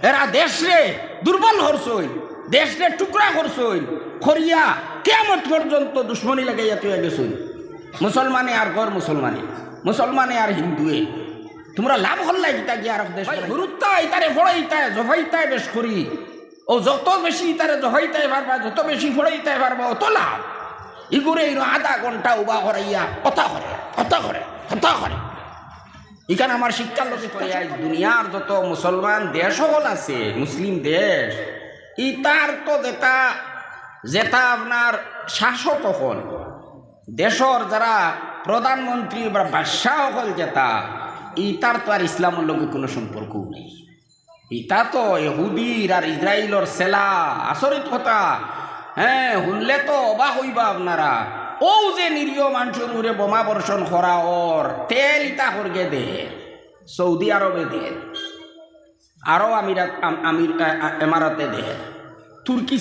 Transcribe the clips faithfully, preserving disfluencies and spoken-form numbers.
এরা দেশরে দুর্বল করছইন, দেশরে টুকরা করছইন, করিয়া কিয়ামত পর্যন্ত দুশমনি লাগাইয়া থইয়া গেছইন। মুসলমানে আর গর মুসলমানে, মুসলমানে আর হিন্দুয়ে। তুমরা লাভ করলায় কিতা গিয়া আরক দেশ বানাইয়া? হুরুত্তা ইতারে ফড়াইতায়, জফাইতায় বেশ করি। অউ যত বেশি ইতারে জফাইতায় পারবা, যত বেশি ফড়াইতায় পারবা, অত লাভ। ইগুরে ইনো আধা ঘন্টা উবা করাইয়া অতা করে, অতা করে, অতা করে। ইখান আমার শিক্ষার লগে করে। আইজ দুনিয়ার যত মুসলমান দেশ অকল আছে, মুসলিম দেশ, ইতার তো যেটা, যেটা আপনার শাসক অকল, দেশর যারা প্রধানমন্ত্রী বা বাদশা অকল যেটা, ইতার তো আর ইসলামর লগে কুনু সম্পর্কও নাই। ইতা তো ইহুদির আর ইসরাইলর সেলা, আচরিত কথা। হ্যাঁ, হুনলে তো অবাক অইবা আপনারা। অউ যে নিরীহ মানষর উপরে বোমা বর্ষণ করা অর, তেল ইতা করগে দের, সৌদি আরবে দের, আরব আমিরাত, আম-, আমির-, আ-, আ-, এমারাতে দের, তুর্কি,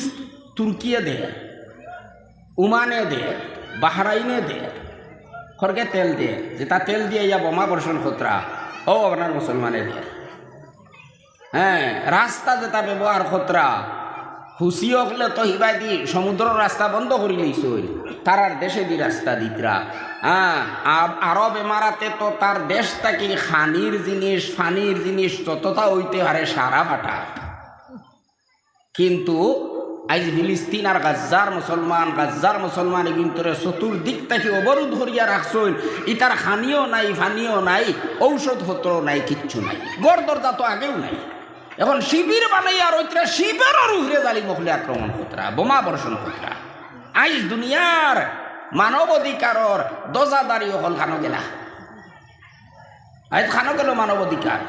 তুর্কিয়ে দের, ওমানে দের, বাহরাইনে দের, করগে তেল দের, যেটা তেল দিয়া ইয়া বোমা বর্ষণ করতরা, অউ আপনার মুসলমানে দের। হ্যাঁ, রাস্তা যেটা ব্যবহার করতরা, হুসি অকলে তো হিবায়দি সমুদ্রর রাস্তা বন্ধ করিলাইছইন, তারার দেশেদি রাস্তা দিতরা। হ্যাঁ, আ-, আরব এমারাতে তো তার দেশ থাকি খানির জিনিস, ফানির জিনিস যতটা অইতে পারে সারা ফাটা। কিন্তু আইজ ফিলিস্তিন আর গাজ্জার মুসলমান, গাজ্জার মুসলমান ইগুইন্তরে চতুর্দিক থাকি অবরোধ করিয়া রাখছইন। ইতার খানিও নাই, ফানিও নাই, ঔষধপত্র নাই, কিচ্ছু নাই। ঘর দরজা তো আগেও নাই। এখন শিবির বানাইয়া রইতরা, শিবিরর উপরে জালিম অকলে আক্রমণ করতরা, বোমা বর্ষণ করতরা। আইজ দুনিয়ার মানব অধিকারর ধ্বজাধারী অকল খানো গেলা? আইজ খানো গেল মানব অধিকার?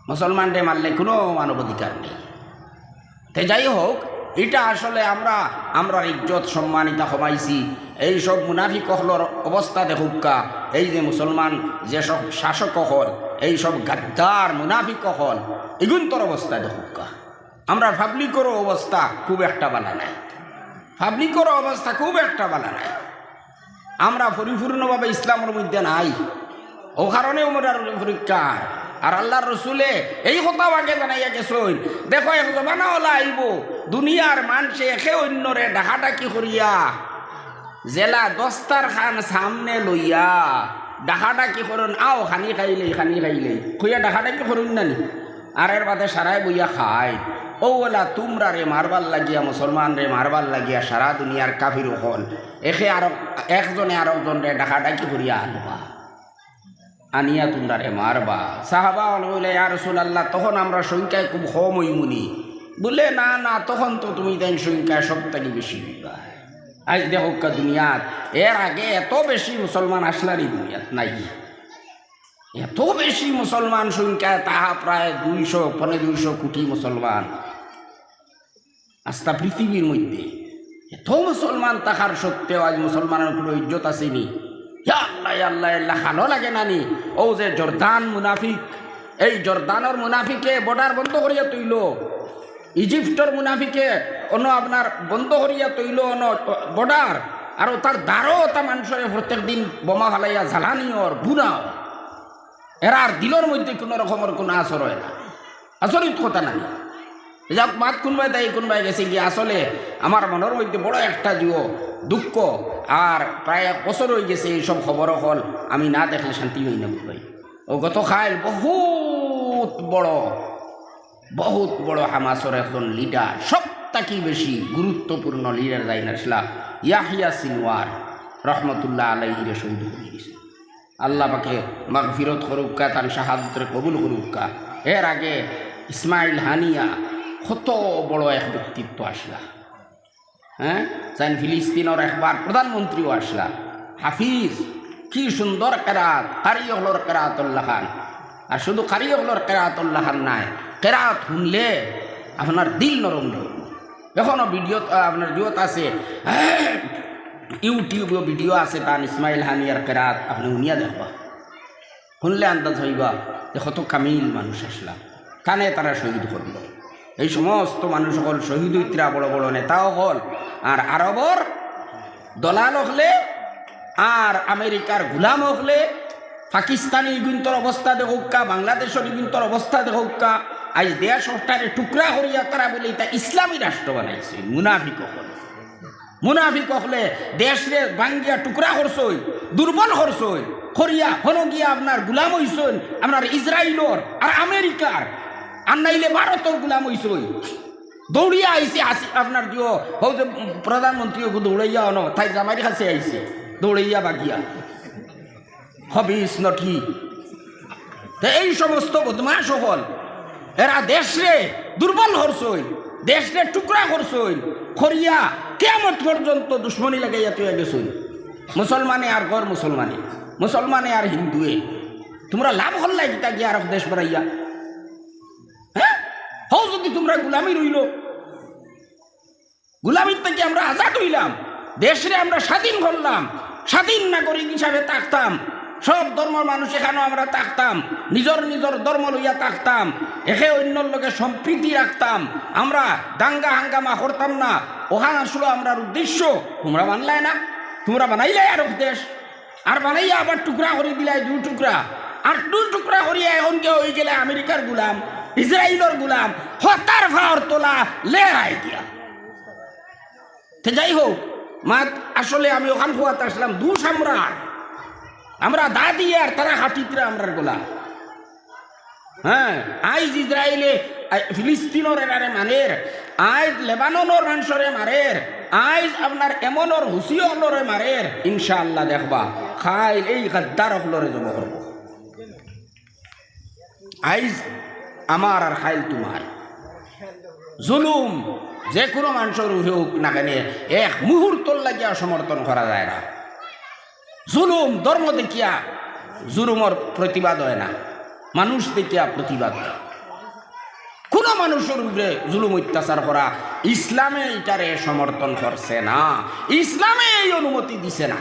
মুসলমানরে মারলে কুনু মানব অধিকার নেই। তে যাই হোক, ইটা আসলে আমরা, আমরার ইজ্জত সম্মান ইতা কমাইছি। এই সব মুনাফিক অকলর অবস্থা দেখউক্কা, এই যে মুসলমান যে সব শাসক অকল, এই সব গাদ্দার মুনাফিক অকল, ইগুইন্তর অবস্থা দেখউক্কা। আমরার পাবলিকরও অবস্থা খুব একটা বালা নাই, পাবলিকরও অবস্থা খুব একটা বালা নাই। আমরা পরিপূর্ণভাবে ইসলামর মধ্যে নাই, অউ কারণে আমরার পরীক্ষা। আর আল্লার রসুলে এই কথাও আগে জানাইয়া গেছইন, দেখো, এক জমানা অলা আইবো, দুনিয়ার মানষে একে অইন্যরে ডাকাডাকি করিয়া যেলা দস্তারখান সামনে লইয়া ডাকাডাকি করইন, "আও, খানি খাইলেই, খানি খাইলেই" কইয়া ডাকাডাকি করইন না নি? আর এর বাদে সারায় বইয়া খাইন। অউ অলা তুমরারে মারবার লাগিয়া, মুসলমানরে মারবার লাগিয়া সারা দুনিয়ার কাফির অকল একে আরক, একজনে আরকজনরে ডাকাডাকি করিয়া আনবা, আনিয়া তুমরারে মারবা। সাহাবা অকল কইলা, "ইয়া রাসুলাল্লাহ, তখন আমরা সংখ্যায় খুব কম অইমুনি।" বুলে, "না, না, তখন তো তুমি তাইন সংখ্যায় সব থাকি বেশি অইবা।" আইজ দেখউক্কা দুনিয়াত, এর আগে এত বেশি মুসলমান আছলা নি দুনিয়াত? নাই। এত বেশি মুসলমান সংখ্যায়, তাহা প্রায় দুইশো, পৌনে দুইশো কোটি মুসলমান। আস্তা পৃথিবীর মধ্যে এত মুসলমান থাকার সত্ত্বেও আইজ মুসলমানর কুনু ইজ্জত আছে নি? ইয়া আল্লাহ, ইয়া আল্লাহ, ইয়া আল্লাহ, ভালো লাগে না নি? অউ যে জর্দান মুনাফিক, এই জর্দানর মুনাফিকে border বন্ধ করিয়া থইলো, ইজিপ্টর মুনাফিকে অনো আপনার বন্ধ করিয়া থইলো অনো border, আর অতার দ্বারো অতা মানষরে প্রত্যেক দিন বোমা ফালাইয়া জ্বালানি অর, বুনা অর। এরার দিলর মধ্যে কুনু রকমর কুনু আসর অয় না। আচরিত কথা নানি? যাউক, মাত কুনবায় তাই কুনবায় গেছে গিয়া, আসলে আমার মনর মধ্যে বড় একটা জিও দুঃখ। আর প্রায় এক বছর অইগেছে এই সব খবর অকল আমি না দেখলে শান্তি পাই না, বুঝবায়। অউ গতকাইল বহুত বড়, বহুত বড় হামাসর একজন leader, সব থাকি বেশি গুরুত্বপূর্ণ leader যাইন আছলা, ইয়াহিয়া সিনওয়ার রহমতুল্লাহ আলাইহিরে শহীদ করি দিছে। আল্লাহ পাকে মাগফিরত করউক্কা, তান শাহাদতরে কবুল করউক্কা। এর আগে ইসমাইল হানিয়া কত বড় এক ব্যক্তিত্ব আছলা, হ্যাঁ, যাইন ফিলিস্তিনর একবার প্রধানমন্ত্রীও আছলা। হাফিজ, কি সুন্দর কেরাত, কারি অকলর কেরাতর লাখান। আর শুধু কারি অকলর কেরাতর লাখান নায়, কেরাত হুনলে আপনার দিল নরম অইবো। এখনো video, আহ, আপনার জিওত আছে, YouTube-ও video আছে, তান ইসমাইল হানিয়ার কেরাত আপনে হুনিয়া দেখবা, হুনলে আন্দাজ অইবা যে কত কামিল মানুষ আছলা, কানে তারা শহীদ করলো। এই সমস্ত মানুষ অকল শহীদ অইতরা, বড় বড় নেতা অকল, আর আরবর দলাল অকলে, আর আমেরিকার গুলাম অকলে, পাকিস্তানি ইগুইন্তর অবস্থা দেখউক্কা, বাংলাদেশর ইগুইন্তর অবস্থা দেখউক্কা। আইজ দেশ অটারে টুকরা করিয়া তারা বুলে ইতা ইসলামী রাষ্ট্র বানাইছে। মুনাফিক অকল, মুনাফিক অকলে দেশরে ভাঙ্গিয়া টুকরা করছইন, দুর্বল করছইন, করিয়া হনো গিয়া আপনার গুলাম অইছইন আপনার ইসরাইলর আর আমেরিকার, আর নাইলে ভারতর গুলাম অইছইন। দৌড়িয়া আইছে হাসি-, আপনার দিও, হউ যে প্রধানমন্ত্রী অগু দৌড়াইয়া অনো, তাই জামাইর কাছে আইছে, দৌড়াইয়া বাগিয়া। খবিস নটি। তে এই সমস্ত বদমাশ অকল, এরা দেশরে দুর্বল করছইন, দেশরে টুকরা করছইন, করিয়া কিয়ামত পর্যন্ত দুশমনি লাগাইয়া থইয়া গেছইন। মুসলমানে আর গর মুসলমানে, মুসলমানে আর হিন্দুয়ে। তুমরা লাভ করলায় কিতা গিয়া আরক দেশ বানাইয়া? হ্যাঁ, হউ যুদি তুমরা গুলামি রইলো, গুলামির থাকি আমরা আজাদ অইলাম, দেশরে আমরা স্বাধীন করলাম, স্বাধীন নাগরিক হিসাবে থাকতাম, সব ধর্মর মানুষ এখানো আমরা থাকতাম, নিজর নিজর ধর্ম লইয়া থাকতাম, একে অইন্যর লগে সম্প্রীতি রাখতাম, আমরা দাঙ্গা হাঙ্গামা করতাম না। অখান আসলো আমরার উদ্দেশ্য। তুমরা মানলায় না, তুমরা বানাইলায় আরক দেশ, আর বানাইয়া আবার টুকরা করি দিলায় দুই টুকরা, আর দুই টুকরা করিয়া এখন কে অইগেলায় আমেরিকার গুলাম, ইসরাইলর গুলাম, হতার ফাওর তলা লেরাই দিয়া। তে যাই হউক, মাত আসলে আমি অখান কওয়াত আসলাম, দুষ আমরার, আমরা দা দিয়ার তারা কাটিতরা আমরার গলা। হ্যাঁ, আইজ ইসরাইলে, আই-, ফিলিস্তিনর এরারে মারের, আইজ লেবাননর মানষরে মারের, আইজ আপনার এমনর হুসি অকলরে মারের, ইনশাআল্লাহ দেখবা, কাইল এই গাদ্দার অকলরে জবো করবো। আইজ আমার আর কাইল তুমার। জুলুম যে কুনু মানষর উপরে অউক না কেনে, এক মুহূর্তর লাগিয়া সমর্থন করা যায় না। জুলুম ধর্ম দেখিয়া জুলুমর প্রতিবাদ অয় না, মানুষ দেখিয়া প্রতিবাদ অয়। কুনু মানষর উপরে জুলুম অত্যাচার করা ইসলামে ইটারে সমর্থন করছে না, ইসলামে এই অনুমতি দিছে না।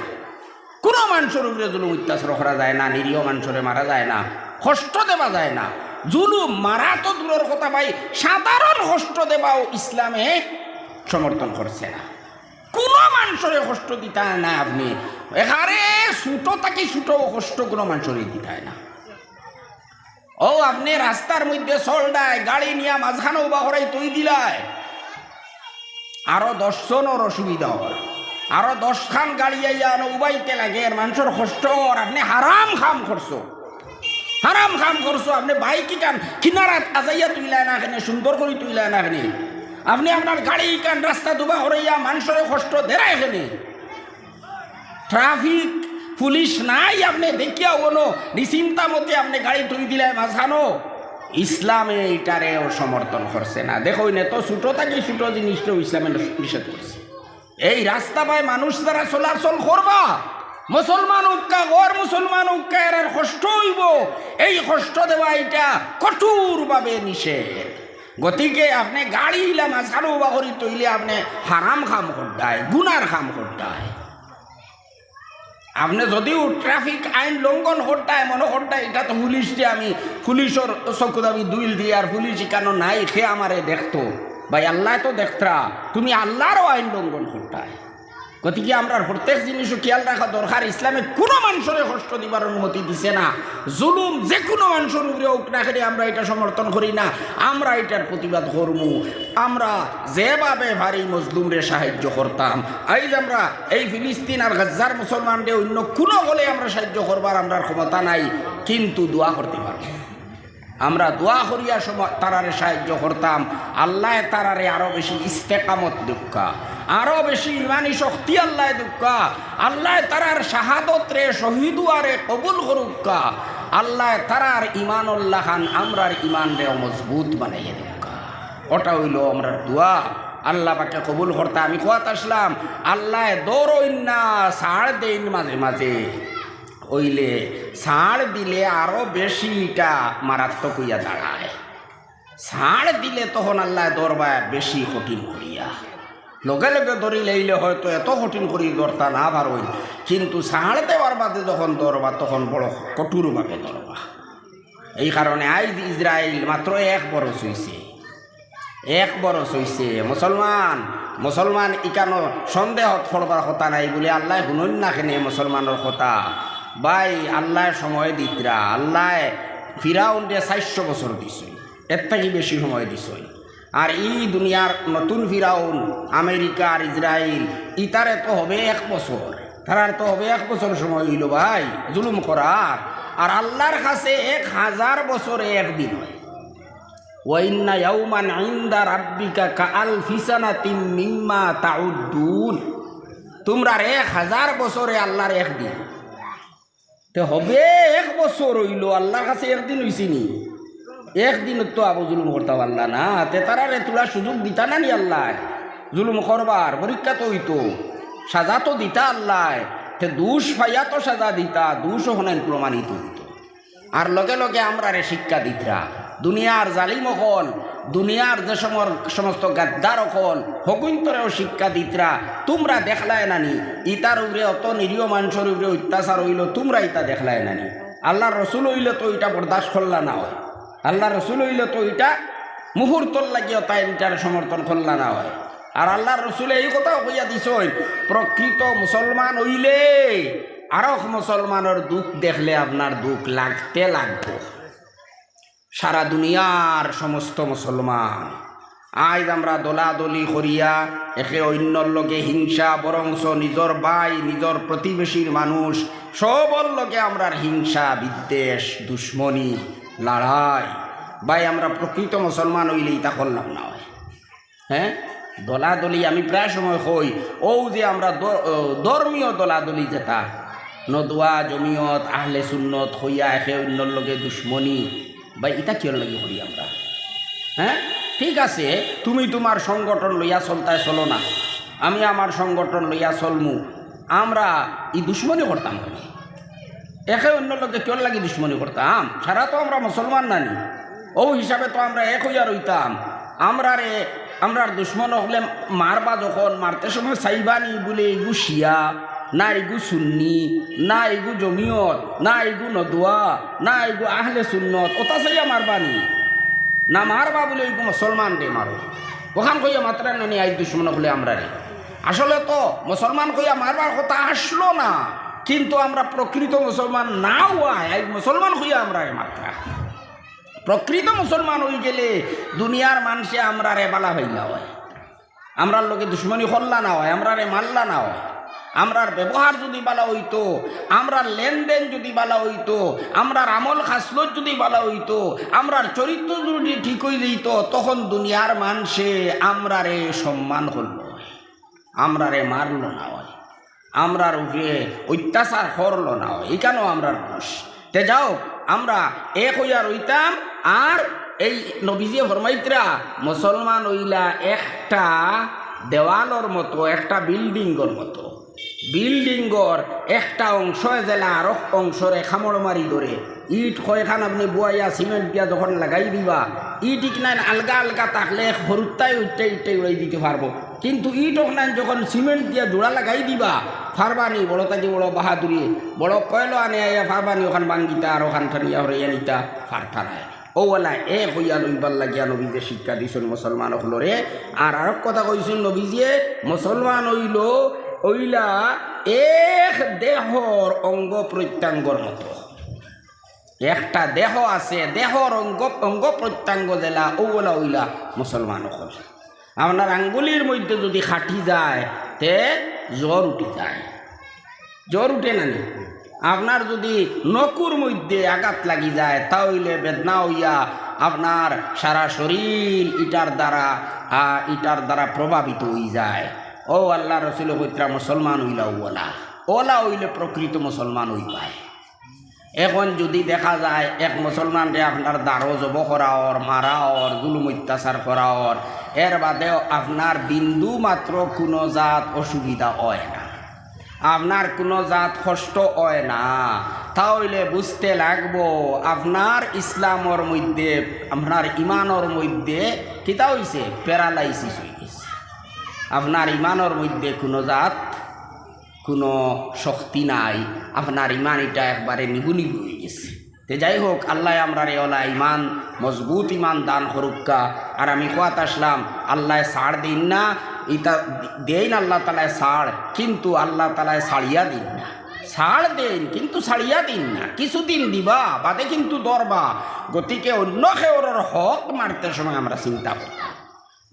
কুনু মানষর উপরে জুলুম অত্যাচার করা যায় না, নিরীহ মানষরে মারা যায় না, কষ্ট দেওয়া যায় না। জুলুম মারা তো দূরর কথা ভাই, সাধারণ কষ্ট দেওয়াও ইসলামে সমর্থন করছে না। কুনু মানষরে কষ্ট দিতা না আপনে, একেবারে ছোট থাকি ছোট কষ্ট কুনু মানষরে দিতা না। অউ আপনে রাস্তার মধ্যে চলরায়, গাড়ি নিয়া মাঝখানো উবা করাই থই দিলায়, আরো দশ জনর অসুবিধা অর, আরো দশ খান গাড়ি আইয়া অনো উবাইতে লাগের, মানষর কষ্ট অর, আপনে হারাম কাম করছো, হারাম কাম করছো। আপনে বাইক ইখান কিনারাত আজাইয়া থইলায় না কেনে, সুন্দর করি থইলায় না কেনে, আপনে আপনার গাড়ি ইখান রাস্তাত উবা করাইয়া মানষরে কষ্ট দেরায় কেনে। ট্রাফিক পুলিশ নাই, আপনে দেখিয়া অনো নিশ্চিন্তা মতে আপনে গাড়ি থই দিলায় মাঝখানো। ইসলামে ইটারেও সমর্থন করছে না। দেখইন, এত ছোট থাকি ছোট জিনিসটাও ইসলামে নিষেধ করছে। এই রাস্তা বায় মানুষ যারা চলাচল করবা, মুসলমান অউক্কা, গর মুসলমান অউক্কা, এরার কষ্ট অইবো। এই কষ্ট দেওয়া ইটা কঠোরভাবে নিষেধ। গতিকে আপনে গাড়ি ইলা মাঝখানো উবা করি থইলে আপনে হারাম কাম কররায়, গুনার কাম কররায়। আপনে যুদিও ট্রাফিক আইন লঙ্ঘন কররায়, মনো কররায় ইটা তো পুলিশরে আমি, পুলিশর চকুত আমি ধুইল দিয়ার, পুলিশ ইখানো নাই, কে আমারে দেখতো? ভাই, আল্লায় তো দেখতরা, তুমি আল্লারও আইন লঙ্ঘন কররায়। গতিকে আমরার প্রত্যেক জিনিসও খেয়াল রাখা দরকার। ইসলামে কুনু মানষরে কষ্ট দিবার অনুমতি দিছে না। জুলুম যে কুনু মানষর উপরে অউক না কেনে, আমরা ইটা সমর্থন করি না, আমরা ইটার প্রতিবাদ করমু। আমরা যেভাবে পারি মজলুমরে সাহায্য করতাম। আইজ আমরা এই ফিলিস্তিন আর গাজ্জার মুসলমানরে অইন্য কুনু অকলে আমরা সাহায্য করবার আমরার ক্ষমতা নাই, কিন্তু দোয়া করতে পারমু। আমরা দোয়া করিয়া সময় তারারে সাহায্য করতাম, আল্লায় তারারে আরো বেশি ইস্তেকামত দেউক্কা, আরো বেশি ইমানি শক্তি আল্লায় দেউক্কা, আল্লায় তারার শাহাদতরে, শহীদ অওয়ারে কবুল করউক্কা, আল্লায় তারার ইমানর লাখান আমরার ইমানরেও মজবুত বানাইয়া দেউক্কা। ওটা অইলো আমরার দোয়া, আল্লাহ পাকে কবুল করতা। আমি কওয়াত আসলাম, আল্লায় ধরইন না, ছাড় দেইন মাঝে মাঝে। অইলে ছাড় দিলে আরো বেশি ইটা মারাত্মক অইয়া দাঁড়ায়। ছাড় দিলে তখন আল্লায় ধরবা বেশি কঠিন করিয়া। লগে লগে ধরিলাইলে হয়তো এত কঠিন করি ধরতা না পারইন, কিন্তু ছাড় দেওয়ার বাদে যখন ধরবা, তখন বড় কঠোরভাবে ধরবা। এই কারণে আইজ ইসরাইল মাত্র এক বরস অইছে, এক বরস অইছে। মুসলমান, মুসলমান ইখানো সন্দেহত পড়বার কথা নাই বুলে আল্লায় হুনইন না কেনে মুসলমানর কথা। ভাই, আল্লায় সময় দিতরা, আল্লায় ফিরাউনরে চাইরশো বছর দিছইন, এর থাকি বেশি সময় দিছইন। আর ই দুনিয়ার নতুন ফিরাউন, আমেরিকা আর ইসরাইল, ইতারে তো হবে এক বছর, তারার তো হবে এক বছর সময় অইলো ভাই, জুলুম করার। আর আল্লার কাছে এক হাজার বছরে একদিন অয়। ওয়া ইন্না ইয়াওমান ইনদা রাব্বিকা কা আলফি সানাতিম মিম্মা তাউদ্দুন। তুমরার এক হাজার বছরে আল্লার একদিন। তে হবে এক বছর অইলো, আল্লার কাছে একদিন অইছে নি? একদিন তো আবু জুলুম করতা পারলা না, তে তারারে থুড়া সুযোগ দিতা না নি আল্লায়? জুলুম করবার পরীক্ষা তো অইতো, সাজা তো দিতা আল্লায়, তে দুষ পাইয়া তো সাজা দিতা, দুষ অখান প্রমাণিত অইতো। আর লগে লগে আমরারে শিক্ষা দিতরা। দুনিয়ার জালিম অকল, দুনিয়ার যে সমর-, সমস্ত গাদ্দার অকল, হগুইন্তরেও শিক্ষা দিতরা। তুমরা দেখলায় না নি, ইতার উপরে অত নিরীহ মানষর উপরে অত্যাচার অইলো, তুমরা ইতা দেখলায় না নি? আল্লার রসুল অইলে তো ইটা বরদাস্ত করলা না অয়, আল্লার রসুল অইলে তো ইটা মুহূর্তর লাগিও তাইন ইটারে সমর্থন করলা না অয়। আর আল্লার রসুলে এই কথাও কইয়া দিছইন, প্রকৃত মুসলমান অইলে আরক মুসলমানর দুখ দেখলে আপনার দুখ লাগতে লাগবো। সারা দুনিয়ার সমস্ত মুসলমান আইজ আমরা দলাদলি করিয়া একে অইন্যর লগে হিংসা, বরংচ নিজর ভাই, নিজর প্রতিবেশীর মানুষ, সবর লগে আমরার হিংসা, বিদ্বেষ, দুশমনি, লড়াই। ভাই, আমরা প্রকৃত মুসলমান অইলে ইতা করলাম না অয়। হ্যাঁ, দলাদলি আমি প্রায় সময় কই, অউ যে আমরা দ-, অ, ধর্মীয় দলাদলি যেটা, নদওয়া, জমিয়ত, আহলে সুন্নত কইয়া একে অইন্যর লগে দুশমনি, ভাই, ইতা কিয়র লাগি করি আমরা? হ্যাঁ, ঠিক আছে, তুমি তুমার সংগঠন লইয়া চলতায় চলো না, আমি আমার সংগঠন লইয়া চলমু, আমরা ই দুশমনি করতাম কেনে? একে অইন্যর লগে কিয়র লাগি দুশমনি করতাম? সারা তো আমরা মুসলমান নানি, অউ হিসাবে তো আমরা এক অইয়া রইতাম। আমরারে, আমরার দুশমন অকলে মারবা যখন, মারতে সময় চাইবা নি বুলে ইগু শিয়া, না ইগু সুন্নি, না ইগু জমিয়ত, না ইগু নদওয়া, না ইগু আহলে সুন্নত, অতা চাইয়া মারবা নি? না মারবা বুলে ইগু মুসলমানরে মারো, অখান কইয়া মাতরা না নি আইজ দুশমন অকলে আমরারে। আসলে তো মুসলমান কইয়া মারবার কথা আসলো না, কিন্তু আমরা প্রকৃত মুসলমান না অওয়ায় আইজ মুসলমান কইয়া আমরারে মাতরা। প্রকৃত মুসলমান অইগেলে দুনিয়ার মানষে আমরারে বালা পাইলা অয়, আমরার লগে দুশমনি করলা না অয়, আমরারে মারলা না অয়। আমরার ব্যবহার যুদি বালা অইতো, আমরার লেনদেন যুদি বালা অইতো, আমরার আমল খাসলত যুদি বালা অইতো, আমরার চরিত্র যুদি ঠিক অইযিতো, তখন দুনিয়ার মানষে আমরারে সম্মান করলো অয়, আমরারে মারলো না অয়, আমরার উপরে অত্যাচার করলো না অয়, ইখানও আমরার দোষ। তে যাও, আমরা এক অইয়া রইতাম। আর এই নবীজিয়ে ফরমাইতরা, মুসলমান অইলা একটা দেওয়ালর মতো, একটা বিল্ডিংর মতো। বিল্ডিংর একটা অংশ যেলা আরক অংশরে কামড় মারি ধরে, ইট কয়খান আপনে বুয়াইয়া সিমেন্ট দিয়া যখন লাগাই দিবা, ইট ইকনাইন আলগা আলগা থাকলে এক হুরুত্তায় উইট্টা ইট্টা উড়াই দিতে পারবো, কিন্তু ইট অকনাইন যখন সিমেন্ট দিয়া জুড়া লাগাই দিবা, পারবা নি? বড় থাকি বড় বাহাদুরি, বড় কয়লো আনে আইয়া পারবা নি অখান ভাঙ্গিতা আর অখান টানিয়া হরাইয়া নিতা? পারতা নায়। অউ অলা এক অইয়া রইবার লাগিয়া নবীজিয়ে শিক্ষা দিছইন মুসলমান অকলরে। আর আরক কথা কইছইন নবীজিয়ে, মুসলমান অইলো, অইলা এক দেহর অঙ্গ প্রত্যঙ্গর মতো। একটা দেহ আছে, দেহর অঙ্গ, অঙ্গ প্রত্যঙ্গ যেলা, অউ অলা অইলা মুসলমান অকল। আপনার আঙ্গুলির মধ্যে যুদি কাটি যায়, তে জ্বর উঠি যায়, জ্বর উঠে না নি? আপনার যুদি নখর মধ্যে আঘাত লাগি যায়, তা অইলে বেদনা অইয়া আপনার সারা শরীর ইটার দ্বারা, আ, ইটার দ্বারা প্রভাবিত অই যায়। অউ আল্লার রসুলে কইতরা মুসলমান অইলা অউ অলা, অলা অইলে প্রকৃত মুসলমান অইবায়। এখন যুদি দেখা যায় এক মুসলমানরে আপনার দাড়ো জবো করা অর, মারা অর, জুলুম অত্যাচার করা অর, এর বাদেও আপনার বিন্দু মাত্র কুনু জাত অসুবিধা অয় না, আপনার কুনু জাত কষ্ট অয় না, তা অইলে বুঝতে লাগবো আপনার ইসলামর মধ্যে, আপনার ইমানর মধ্যে কিতা অইছে? প্যারালাইসিস অই গেছে। আপনার ইমানর মধ্যে কুনু জাত কুনু শক্তি নাই, আপনার ইমান ইটা একবারে নিবু নিবু অই গেছে। তে যাই হোক, আল্লায় আমরারে অলা ইমান, মজবুত ইমান দান করুক্কা। আর আমি কওয়াত আসলাম, আল্লায় ছাড় দিন না, ইতা দেইন আল্লাহ তাআলায় ছাড়, কিন্তু আল্লাহ তাআলায় ছাড়িয়া দিন না। ছাড় দেইন, কিন্তু ছাড়িয়া দিন না, কিছুদিন দিবা, বাদে কিন্তু ধরবা। গতিকে অন্য কেউরর হক মারতে সময় আমরা চিন্তা করতাম,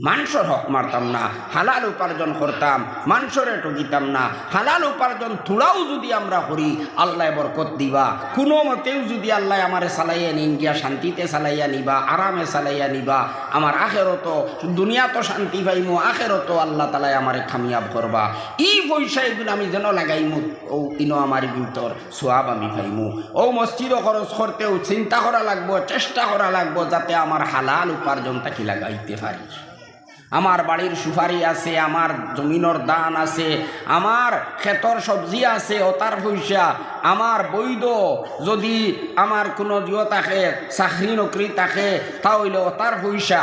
মানষর হক মারতাম না, হালাল উপার্জন করতাম, মানষরে ঠগিতাম না। হালাল উপার্জন থুড়াও যুদি আমরা করি, আল্লায় বরকত দিবা। কুনু মতেউ যুদি আল্লায় আমারে চালাইয়া নিন গিয়া, শান্তিতে চালাইয়া নিবা, আরামে চালাইয়া নিবা, আমার আখেরাতো, দুনিয়াতো শান্তি পাইমু, আখেরাতো আল্লাহ তাআলায় আমারে কামিয়াব করবা। ই পয়সা ইগুন আমি যেন লাগাইমু, অউ ইনো আমার ভিতর সওয়াব আমি পাইমু। অউ মসজিদো খরচ করতেউ চিন্তা করা লাগবো, চেষ্টা করা লাগবো, যাতে আমার হালাল উপার্জন থাকি লাগাইতে পারি। আমার বাড়ির সুপারি আছে, আমার জমিনর ধান আছে, আমার খেতর সবজি আছে, অতার পয়সা, আমার বৈধ যুদি আমার কুনু জিও থাকে, চাকরি নকরি থাকে, তা অইলে অতার পয়সা,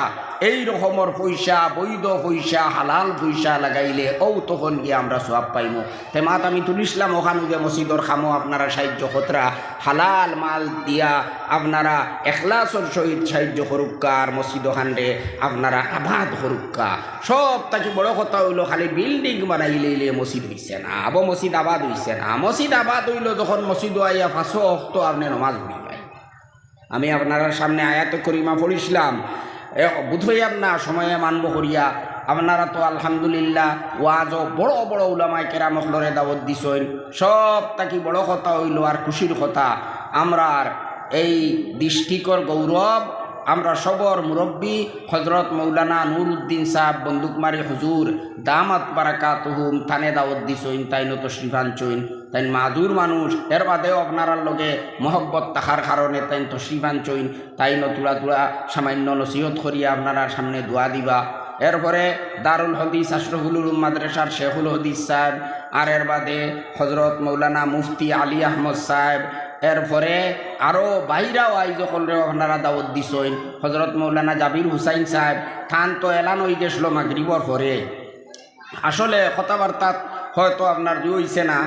এই রকমর পয়সা, বৈধ পয়সা, হালাল পয়সা লাগাইলে অউ তখন গিয়া আমরা সওয়াব পাইমু। তে মাত আমি তুলিছলাম অখানো যে মসজিদর কামো আপনারা সাহায্য কররা, হালাল মাল দিয়া আপনারা এখলাসর সহিত সাহায্য করুক্কা, আর মসজিদ অখানরে আপনারা আবাদ করুক্কা। সব থাকি বড় কথা অইলো, খালি বিল্ডিং বানাইলে ইলে মসজিদ অইছে না, আবো মসজিদ আবাদ অইছে না। মসজিদ আবাদ অইলো যখন মসজিদো আইয়া পাঁচ ওয়াক্ত আপনে নমাজ পড়িবায়। আমি আপনারার সামনে আয়াতে করিমা পড়িছলাম, এ, বুঝাইয়ার না সময়ে মানবো করিয়া। আপনারা তো আলহামদুলিল্লাহ ওয়াজো বড় বড় উলামায়ে কেরাম অকলরে দাওয়াত দিছইন, সব থাকি বড় কথা অইলো আর খুশির কথা, আমরার এই ডিস্ট্রিক্টর গৌরব, আমরা সবর মুরব্বি হজরত মৌলানা নুরুদ্দিন সাহেব বন্দুকমারি হুজুর দামাত বারাকাতুহুম তানে দাওয়াত দিছইন, তাইনও তশরিফ আনছইন। তাইন মাজুর মানুষ, এর বাদেও আপনারার লগে মহব্বত থাকার কারণে তাইন তশরিফ আনছইন। তাইনও থুড়া থুড়া সামান্য নসিহত করিয়া আপনারার সামনে দোয়া দিবা। এরপরে দারুল হাদিস আশরাফুল উলুম মাদ্রাসার শেখুল হাদিস সাহেব, আর এর বাদে হজরত মৌলানা মুফতি আলী আহমদ সাহেব, এরপরে আরও বাইরা ওয়াইজ অকলরেও আপনারা দাওয়াত দিছইন। হজরত মৌলানা জাবির হুসাইন সাহেব, তান তো এলান অই গেছলো মাগরিবর পরে। আসলে কথাবার্তাত হয়তো আপনার ই অইছে না,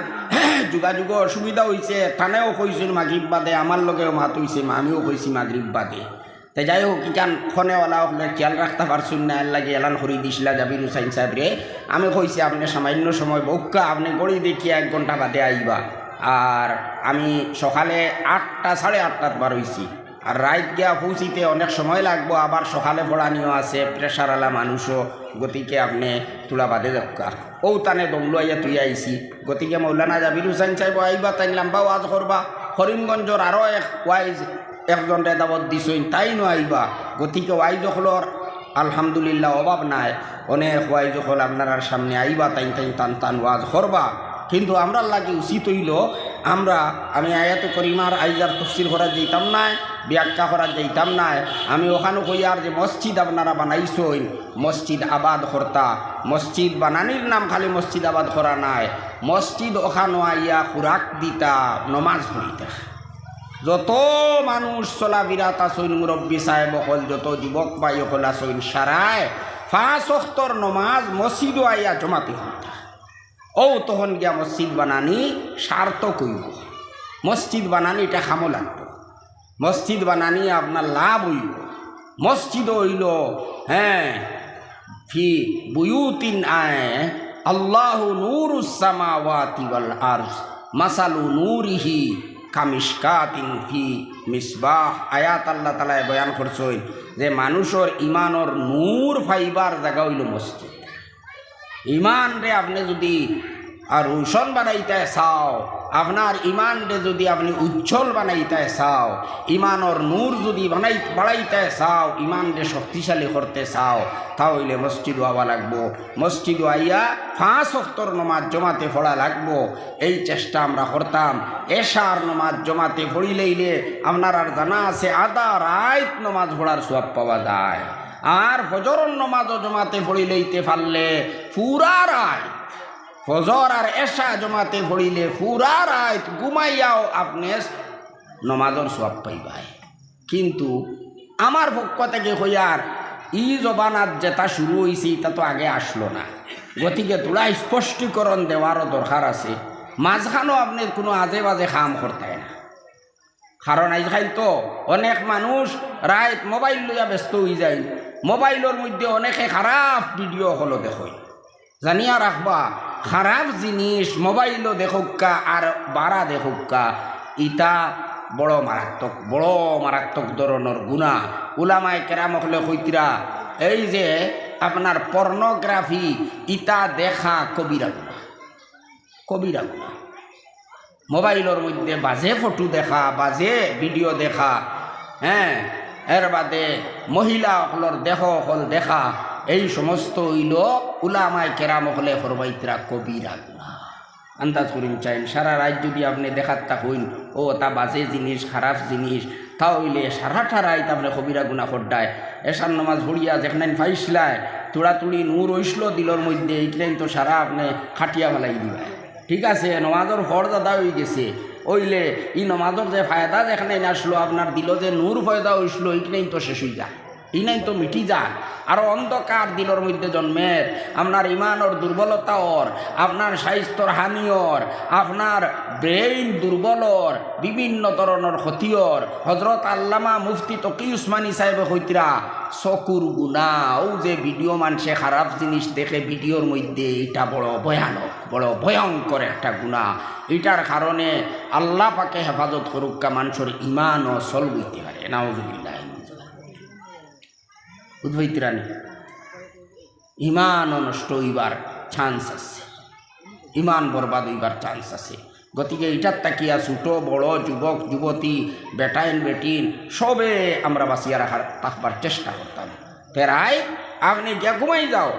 যোগাযোগো অসুবিধা অইছে। তানেও কইছইন মাগরিব বাদে, আমার লগেও মাত অইছে, আমিও কইছি মাগরিব বাদে। তে যাই হোক, ইখান ফোনেওয়ালা অকলে খিয়াল রাখতা পারছইন না, এরলাগি এলান করি দিছলা জাবির হুসাইন সাহেবরে। আমি কইছি, আপনে সামান্য সময় বউক্কা, আপনে ঘড়ি দেখিয়া এক ঘন্টা বাদে আইবা। আর আমি সকালে আটটা, সাড়ে আটটাত বার অইছি। আর রাইত গিয়া পৌঁছিতে অনেক সময় লাগবো, আবার সকালে পড়ানিও আছে, প্রেশার আলা মানুষও, গতিকে আপনে থুড়া বাদে যাউক্কা। অউ তানে দমলু আইয়া তুই আইছি, গতিকে মৌলানা জাবির হুসাইন সাহেব আইবা, তাইন লাম্বা ওয়াজ করবা, করিমগঞ্জর আরও এক ওয়াইজ একজনরে দাওয়াত দিছইন, তাইনও আইবা। গতিকে ওয়াইজ অকলর আলহামদুলিল্লাহ অভাব নাই, অনেক ওয়াইজ অকল আপনারার সামনে আইবা, তাইন তাইন তান তান ওয়াজ করবা। কিন্তু আমরার লাগি উচিত অইলো, আমরা, আমি আয়াতে করিমার আইজ আর তফসির করাত যাইতাম নায়, ব্যাখ্যা করাত যাইতাম নায়। আমি অখানো কইয়ার যে মসজিদ আপনারা বানাইছইন, মসজিদ আবাদ করতা, মসজিদ বানানির নাম খালি মসজিদ আবাদ করা নায়, মসজিদ অখানো আইয়া খুরাক দিতা, নমাজ পড়িতা। যত মানুষ চলাফিরাত আছইন, মুরব্বি সাহেব অকল, যত যুবক ভাই অকল আছইন, সারায় পাঁচ ওয়াক্তর নমাজ মসজিদো আইয়া জমাতে পড়িতা। অউ তখন গিয়া মসজিদ বানানি সার্থক অইবো। মসজিদ বানানিটা কামো লাগবো। মসজিদ বানানি আপনার লাভ অইবো। মসজিদ অইলো, হ্যাঁ, ফি বুয়ুতিন আয় আল্লাহু নূরুস সামাওয়াতি ওয়াল আরজ, মাসালু নূরিহি কামিশকাতিন ফি মিসবাহ। আয়াত আল্লাহ তাআলায় বয়ান করছইন যে মানুষর ইমানর নূর পাইবার জাগা অইলো মসজিদ। ইমানরে আপনে যুদি আর রোশন বানাইতায় চাও, আপনার ইমানরে যুদি আপনে উজ্জ্বল বানাইতায় চাও, ইমানর নূর যুদি বানাই-, বাড়াইতায় চাও, ইমানরে শক্তিশালী করতে চাও, তা অইলে মসজিদো আওয়া লাগবো। মসজিদো আইয়া পাঁচ ওয়াক্তর নমাজ জমাতে পড়া লাগবো। এই চেষ্টা আমরা করতাম। এশার নমাজ জমাতে পড়িলাইলে আপনারার জানা আছে আধা রাইত নমাজ পড়ার সওয়াব পাওয়া যায়। আর ফজরর নমাজও জমাতে পড়িলাইতে পারলে পুরা রাইত, ফজর আর এশা জমাতে পড়িলে পুরা রাইত ঘুমাইয়াও আপনে নমাজর সওয়াব পাইবায়। কিন্তু আমার পক্ষ থাকি কইয়ার, ই জমানাত যেটা শুরু অইছে, ইটা তো আগে আছলো না। গতিকে থুড়া স্পষ্টীকরণ দেওয়ারও দরকার আছে। মাঝখানো আপনে কুনু আজে বাজে কাম করতায় না। কারণ আইজকাইল তো অনেক মানুষ রাইত মোবাইল লইয়া ব্যস্ত অইযাইন, মোবাইলর মধ্যে অনেকে খারাপ ভিডিও অকলও দেখইন। জানিয়া রাখবা, খারাপ জিনিস মোবাইলও দেখউক্কা আর বারা দেখউক্কা, ইটা বড় মারাত্মক, বড় মারাত্মক ধরনর গুনা। উলামায়ে কেরাম অকলে কইতরা, এই যে আপনার পর্নোগ্রাফি, ইটা দেখা কবিরা গুনা, কবিরা গুনা। মোবাইলর মধ্যে বাজে ফটো দেখা, বাজে ভিডিও দেখা, হ্যাঁ, এর বাদে মহিলা অকলর দেহ অকল দেখা, এই সমস্ত অইলো উলামায়ে কেরাম অকলে ফরমাইতরা কবিরা গুনা। আন্দাজ করিন চাইন, সারা রাইত যুদি আপনে দেখাত থাকইন, ও তা বাজে জিনিস, খারাপ জিনিস, তা অইলে সারাটা রাইত আপনে কবিরা গুনা কররায়। এশার নমাজ পড়িয়া যেখানাইন ফাইছলায়, তুড়াতুড়ি নূর অইছলো দিলর মধ্যে, ইখানাইন তো সারা আপনে কাটিয়া ফালাই দিবায়। ঠিক আছে, নমাজর ফরজ আদায় অইগেছে, অইলে ই নমাজর যে ফায়দা যেখানাইন আছলো, আপনার দিলো যে নূর পয়দা অইছলো, ইখানাইন তো শেষ অইযায়, ইনাইন তো মিটি যার। আরো অন্ধকার দিলর মধ্যে জন্মের, আপনার ইমানর দুর্বলতা অর, আপনার স্বাস্থ্যর হানি অর, আপনার ব্রেইন দুর্বল অর, বিভিন্ন ধরনর ক্ষতি অর। হজরত আল্লামা মুফতি তকি উসমানী সাহেবে কইতরা, চকুর গুনা, অউ যে ভিডিও মানষে খারাপ জিনিস দেখে ভিডিওর মধ্যে, ইটা বড় ভয়ানক, বড় ভয়ঙ্কর একটা গুনা। ইটার কারণে আল্লাহ পাকে হেফাজত করুক্কা, মানষর ইমানও চল অইতে পারে। নাউজুবিল্লাহ। বুঝ পাইতরা নি? ইমানও নষ্ট অইবার চান্স আছে, ইমান বরবাদ অইবার চান্স আছে। গতিকে ইটার থাকিয়া ছোট বড়, যুবক যুবতী, বেটাইন বেটিন, সবে আমরা বাঁচিয়া রাখার, থাকবার চেষ্টা করতাম। তে রাইত আপনে গিয়া ঘুমাই যাও,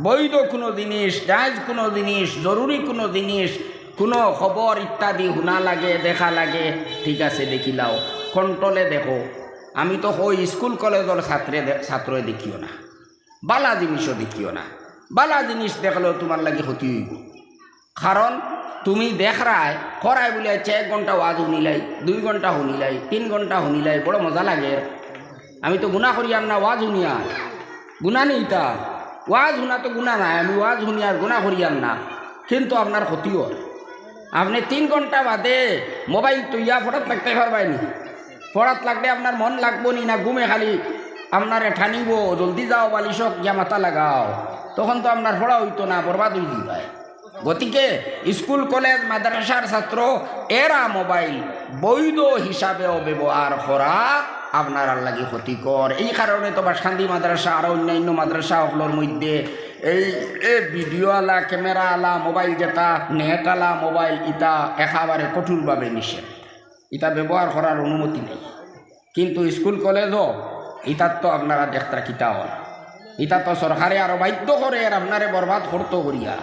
বৈধ কুনু জিনিস, জায়েজ কুনু জিনিস, জরুরি কুনু জিনিস, কুনু খবর ইত্যাদি হুনা লাগে, দেখা লাগে, ঠিক আছে, দেখিলাও, কন্ট্রোলে দেখো। আমি তো কই, স্কুল কলেজর ছাত্রে দে-, ছাত্রয় দেখিও না, বালা জিনিসও দেখিও না। বালা জিনিস দেখলেও তুমার লাগি ক্ষতি অইবো। কারণ তুমি দেখরায়, করায় বুলে, আচ্ছা, এক ঘন্টা ওয়াজ হুনিলাই, দুই ঘন্টা হুনিলাই, তিন ঘন্টা হুনিলাই, বড় মজা লাগের। আমি তো গুনা করিয়ার না, ওয়াজ হুনিয়ার। গুনা নি ইতা? ওয়াজ হুনা তো গুনা নায়, আমি ওয়াজ হুনিয়ার, গুনা করিয়ার না, কিন্তু আপনার ক্ষতি অর। আপনে তিন ঘন্টা বাদে মোবাইল থইয়া পড়াত লাগতায় পারবায় নি? পড়াত লাগলে আপনার মন লাগবো নি, না ঘুমে খালি আপনারে টানিবো, জলদি যাও বালিশো গিয়া মাথা লাগাও? তখন তো আপনার পড়া অইতো না, বরবাদ অইযিবায়। গতিকে স্কুল, কলেজ, মাদ্রাসার ছাত্র এরা মোবাইল বৈধ হিসাবেও ব্যবহার করা আপনারার লাগি ক্ষতিকর। এই কারণে তো বাসকান্দি মাদ্রাসা আর অন্যান্য মাদ্রাসা অকলর মধ্যে এই, এই ভিডিও আলা, ক্যামেরা আলা মোবাইল, যেটা নেট আলা মোবাইল, ইতা একেবারে কঠোরভাবে নিষেধ। ইতা ব্যবহার করার অনুমতি নাই। কিন্তু স্কুল কলেজও ইতাত তো আপনারা দেখতা কিতা অর। ইতা তো সরকারে আরো বাধ্য করের আপনারে বরবাদ করতো করিয়া।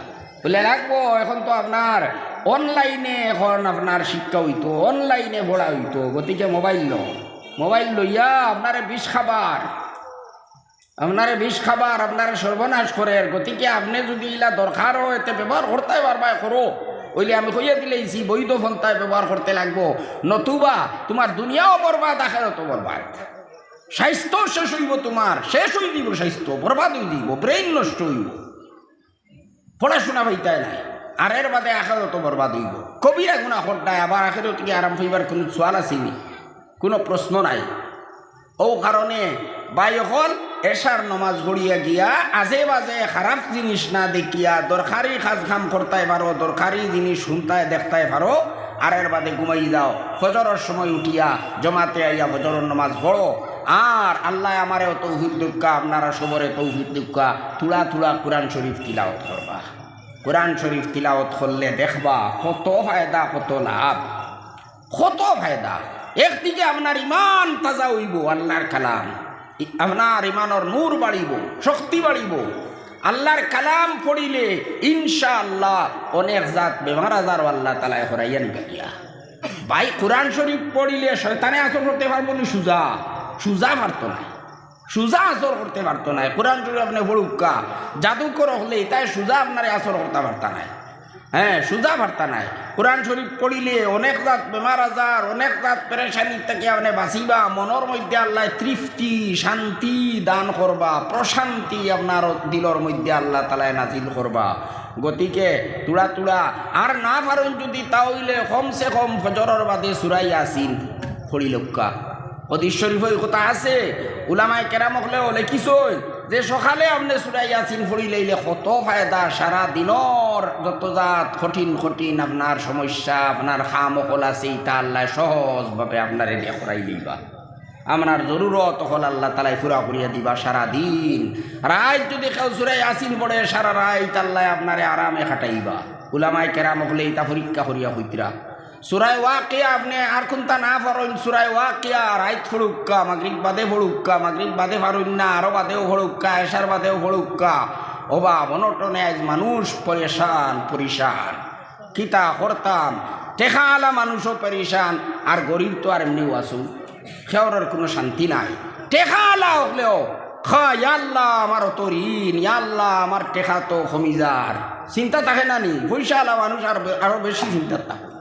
বুলে লাগবো, এখন তো আপনার অনলাইনে এখন আপনার শিক্ষা অইতো, অনলাইনে পড়া অইতো, গতিকে মোবাইল লও। মোবাইল লইয়া আপনারে বিষ খাবার, আপনারে বিষ খাবার, আপনারে সর্বনাশ করের। গতিকে আপনে যুদি ইলা দরকার অয়, তে ব্যবহার করতায় পারবায় করো, অইলে আমি কইয়া দিলাইছি, বৈধ পন্থায় ব্যবহার করতে লাগবো, নতুবা তুমার দুনিয়াও বরবাদ, আখেরাতও বরবাদ। স্বাস্থ্য শেষ অইবো তুমার, শেষ অইযিবো স্বাস্থ্য, বরবাদ অইযিবো, ব্রেইন নষ্ট অইবো, পড়াশুনা পাইতায় নায়। আর এর বাদে আখেরাতও বরবাদ অইবো। কবিরা গুনা কররায়, আবার আখেরাত থাকি আরাম পাইবার কুনু সওয়াল আছে নি? কুনু প্রশ্ন নাই। অউ কারণে ভাই অকল, এশার নমাজ পড়িয়া গিয়া আজে বাজে খারাপ জিনিস না দেখিয়া দরকারি কাজ কাম করতায় পারো, দরকারি জিনিস হুনতায় দেখতায় পারো, আর এর বাদে ঘুমাই যাও। ফজরর সময় উঠিয়া জমাতে আইয়া ফজরর নমাজ পড়ো। আর আল্লায় আমারেও তৌফিক দেউক্কা, আপনারা সবরে তৌফিক দেউক্কা, থুড়া থুড়া কোরআন শরীফ তিলাওত করবা। কোরআন শরীফ তিলাওত করলে দেখবা কত ফায়দা, কত লাভ, কত ফায়দা। একদিকে আপনার ইমান তাজা অইবো, আল্লার কালাম, ই-, আপনার ইমানর নূর বাড়িবো, শক্তি বাড়িবো। আল্লার কালাম পড়িলে ইনশাআল্লাহ অনেক জাত বেমার আজারও আল্লাহ তাআলায় হরাইয়া নিবা গিয়া। ভাই, কোরআন শরীফ পড়িলে শয়তানে আসর করতে পারবো নি? সুজা, সুজা পারতো নায়। সুজা আসর করতে পারতো নায়। কোরআন শরীফ আপনে পড়ুক্কা, জাদুকর অকলে ইতায় সুজা আপনারে আসর করতা পারতা নায়। হ্যাঁ, সুজা পারতা নায়। কোরআন শরীফ পড়িলে অনেক জাত বেমার আজার, অনেক জাত পেরেশানি থাকি আপনে বাঁচিবা। মনর মধ্যে আল্লায় তৃপ্তি, শান্তি দান করবা, প্রশান্তি আপনার দিলর মধ্যে আল্লাহ তাআলায় নাজিল করবা। গতিকে থুড়া থুড়া আর না পারইন যুদি, তা অইলে কমসে কম ফজরর বাদে সূরা ইয়াসিন পড়িলউক্কা। হাদিস শরীফো ই কথা আছে, উলামায়ে কেরাম অকলেও লেখিছইন, যে সকালে আপনে সূরা ইয়াসিন পড়িলাইলে কত ফায়দা, সারা দিনর যত জাত কঠিন কঠিন আপনার সমস্যা, আপনার কাম অকল আছে, ইতা আল্লায় সহজভাবে আপনারে দিয়া করাইলাইবা। আপনার জরুরত অকল আল্লাহ তাআলায় পুরা করিয়া দিবা সারা দিন। রাইত যুদি কেউ সূরা ইয়াসিন পড়ে, সারা রাইত আল্লায় আপনারে আরামে কাটাইবা। উলামায়ে কেরাম অকলে ইতা পরীক্ষা করিয়া কইতরা। সূরায়ে ওয়াকিয়া আপনে আর কুনতা না পারইন, সূরায়ে ওয়াকিয়া রাইত পড়উক্কা, মাগরিব বাদে পড়উক্কা, মাগরিব বাদে পারইন না, আরো বাদেও পড়উক্কা, এশার বাদেও পড়উক্কা। ওবা, অনটনে আইজ মানুষ পরেশান, পরিশান। কিতা করতাম? টেকাআলা মানুষও পরেশান, আর গরিব তো আর এমনেউ আছইন। কেউরর কুনু শান্তি নাই। টেকাআলা অকলেও, খা, ইয়া আল্লাহ, আমার অত ঋণ, ইয়া আল্লাহ, আমার টেকা তো কমি যার। চিন্তা থাকে না নি? পয়সাআলা মানুষ আর বে-, আরো বেশি চিন্তাত থাকে।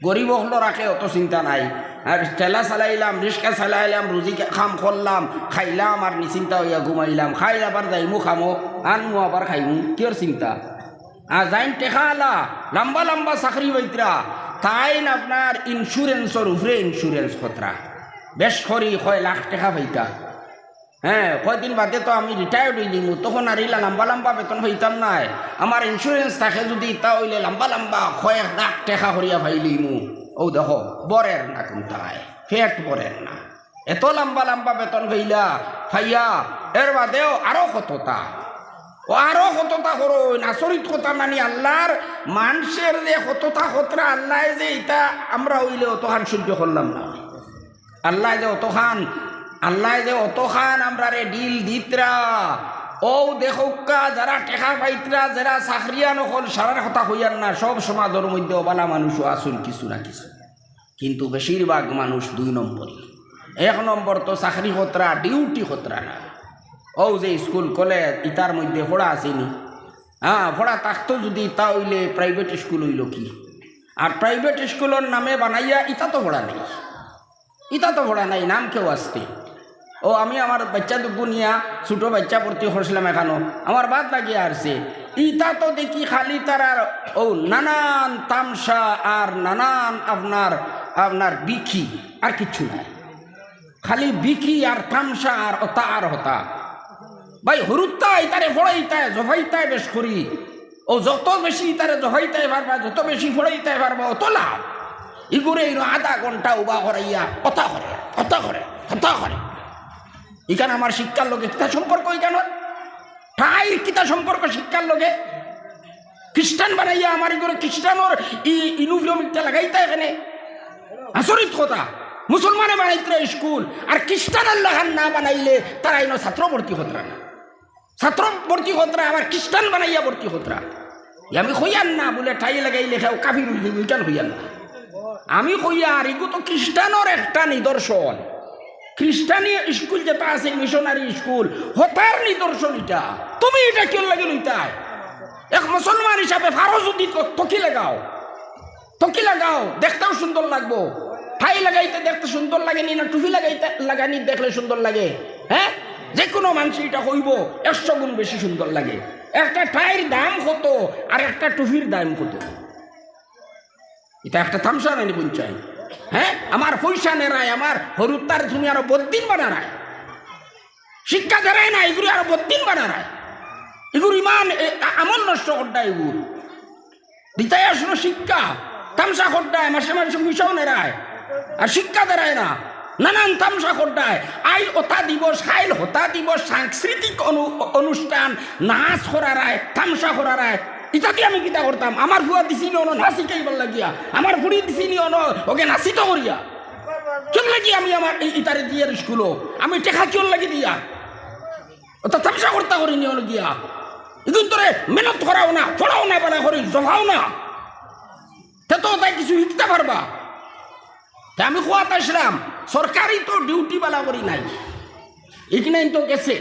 গরিব অকলর রাখে অত চিন্তা নাই। আর ঠেলা চালাইলাম, রিক্সা চালাইলাম, রুজি কা-, কাম করলাম, খাইলাম আর নিশ্চিন্তা অইয়া ঘুমাইলাম। খাই আবার যাইমু কামো, আনমু আবার খাইমু, কিওর চিন্তা? আর যাইন টেকাআলা, লম্বা লম্বা চাকরি পাইতরা, তাইন আপনার insurance-অর উপরে insurance করতরা। বেশ করি কয় লাখ টেকা পাইতা। হ্যাঁ, কয়দিন বাদে তো আমি retired অইলিমু, তখন আর ইলা লম্বা লম্বা বেতন পাইতাম নায়। আমার insurance থাকে যুদি, ইতা অইলে লম্বা লম্বা কয়েক লাখ টেকা করিয়া পাইলিমু। অউ দেখো, ভরের না কুনতায়, পেট ভরের না। এত লম্বা লম্বা বেতন পাইলা, পাইয়া, এর বাদেও আরো কততা। ও আরো কততা করইন, আচরিত কথা নানি, আল্লার মানষের যে কততা করতরা, আল্লায় যে ইতা আমরা অইলে অতখান সহ্য করলাম না। আল্লায় যে অতখান, আল্লায় যে অতখান আমরারে deal দিতরা। অউ দেখউক্কা, যারা টেকা পাইতরা, যারা চাকরিয়ান অকল, সারার কথা কইয়ার না, সব সমাজর মধ্যে অবালা মানুষও আছইন কিছু না কিছু। কিন্তু বেশিরভাগ মানুষ দুই নম্বরি। এক নম্বর তো চাকরি করতরা, duty করতরা না। অউ যে স্কুল, কলেজ, ইতার মধ্যে পড়া আছে নি? হ্যাঁ, পড়া থাকতো যুদি, তা অইলে private স্কুল অইলো কি? আর private স্কুলর নামে বানাইয়া ইতা তো পড়া নাই। ইতা তো পড়া নাই, নাম কেউ আসতে। ও, আমি আমার বাইচ্চা দুগু নিয়া, ছোট বাইচ্চা ভর্তি করছিলাম এখানো, আমার বাদ লাগিয়া আরছে। ইতা তো দেখি খালি তারার ও নানান তামশা আর নানান আপনার, আপনার বিকি, আর কিচ্ছু নাই। খালি বিকি আর তামশা আর অতা আর হতা। ভাই, হুরুত্তা ইতারে পড়াইতায়, জফাইতায় বেশ করি। ও যত বেশি ইতারে জফাইতায় পারবা, যত বেশি পড়াইতায় পারবা, অত লাভ। ইগুরে ইনো আধা ঘন্টা উবা করাইয়া অতা করে, অতা করে, অতা করে। ইখান আমার শিক্ষার লগে কিতা সম্পর্ক ইখান? ঠাইর কিতা সম্পর্ক শিক্ষার লগে? খ্রিস্টান বানাইয়া আমার ইগুরে খ্রিস্টানর ই uniform একটা লাগাইতা এখানে। আচরিত কথা, মুসলমানে বানাইতরা স্কুল, আর খ্রিস্টানর লাখান না বানাইলে তারা ইনো ছাত্র ভর্তি করতরা না। ছাত্র ভর্তি করতরা, আবার খ্রিস্টান বানাইয়া ভর্তি করতরা। ই আমি কইয়ার না বুলে ঠাই লাগাইলে কেউ কাফির অইযিবো, ইখান কইয়ার না। আমি কইয়ার, ইগু তো খ্রিস্টানর একটা নিদর্শন। খ্রিস্টানি স্কুল যেটা আছে, মিশনারি স্কুল, হতার নিদর্শন ইটা। তুমি ইটা কিওর লাগি লইতায়? এক মুসলমান হিসাবে পারো যুদি তো, টুপি লাগাও, টুপি লাগাও, দেখতেও সুন্দর লাগবো। ঠাই লাগাইতে দেখতে সুন্দর লাগে নি না টুপি লাগাইতে, লাগানি দেখলে সুন্দর লাগে? হ্যাঁ, যে কোনো মানুষ ইটা কইবো, একশো গুণ বেশি সুন্দর লাগে। একটা ঠাইর দাম কত আর একটা টুপির দাম কত? ইটা একটা তামশা নানি পঞ্চায়েত? হ্যাঁ, আমার পয়সা নেরায়, আমার হুরুত্তারে তুমি আরো বদ্দিন বানারায়। শিক্ষা দেরায় না, ইগুরে আরো বদ্দিন বানারায়। ইগুর ইমান, এ, আ-, আমল নষ্ট কররায় ইগুর। দিতায় আসলো শিক্ষা, তামশা কররায়, মাসে মাসে পয়সাও নেরায়, আর শিক্ষা দেরায় না, নানান তামশা কররায়। আইজ অতা দিবস, কাইল হতা দিবস, সাংস্কৃতিক অনু-, অনুষ্ঠান, নাচ করারায়, তামশা করারায়। ইতাদি আমি কিতা করতাম? আমার ফুয়া দিছি নি অনো নাচ শিখাইবার লাগিয়া, আমার ফুড়ি দিছি নি অনো অগে নাচিত করিয়া। কিওর লাগি আমি আমার ই-, ইতারে দিয়ার স্কুলো? আমি টেকা কিওর লাগি দিয়ার? অতা তামশা করতা করি নি অনো গিয়া। ইগুন তোরে মেহনত করাও না, পড়াও না, বালা করি জফাও না। তে তো তাই কিছু শিখতা পারবা। তে আমি কওয়াত আইছলাম, সরকারি তো duty বালা করি নাই, ইখান তো গেছে।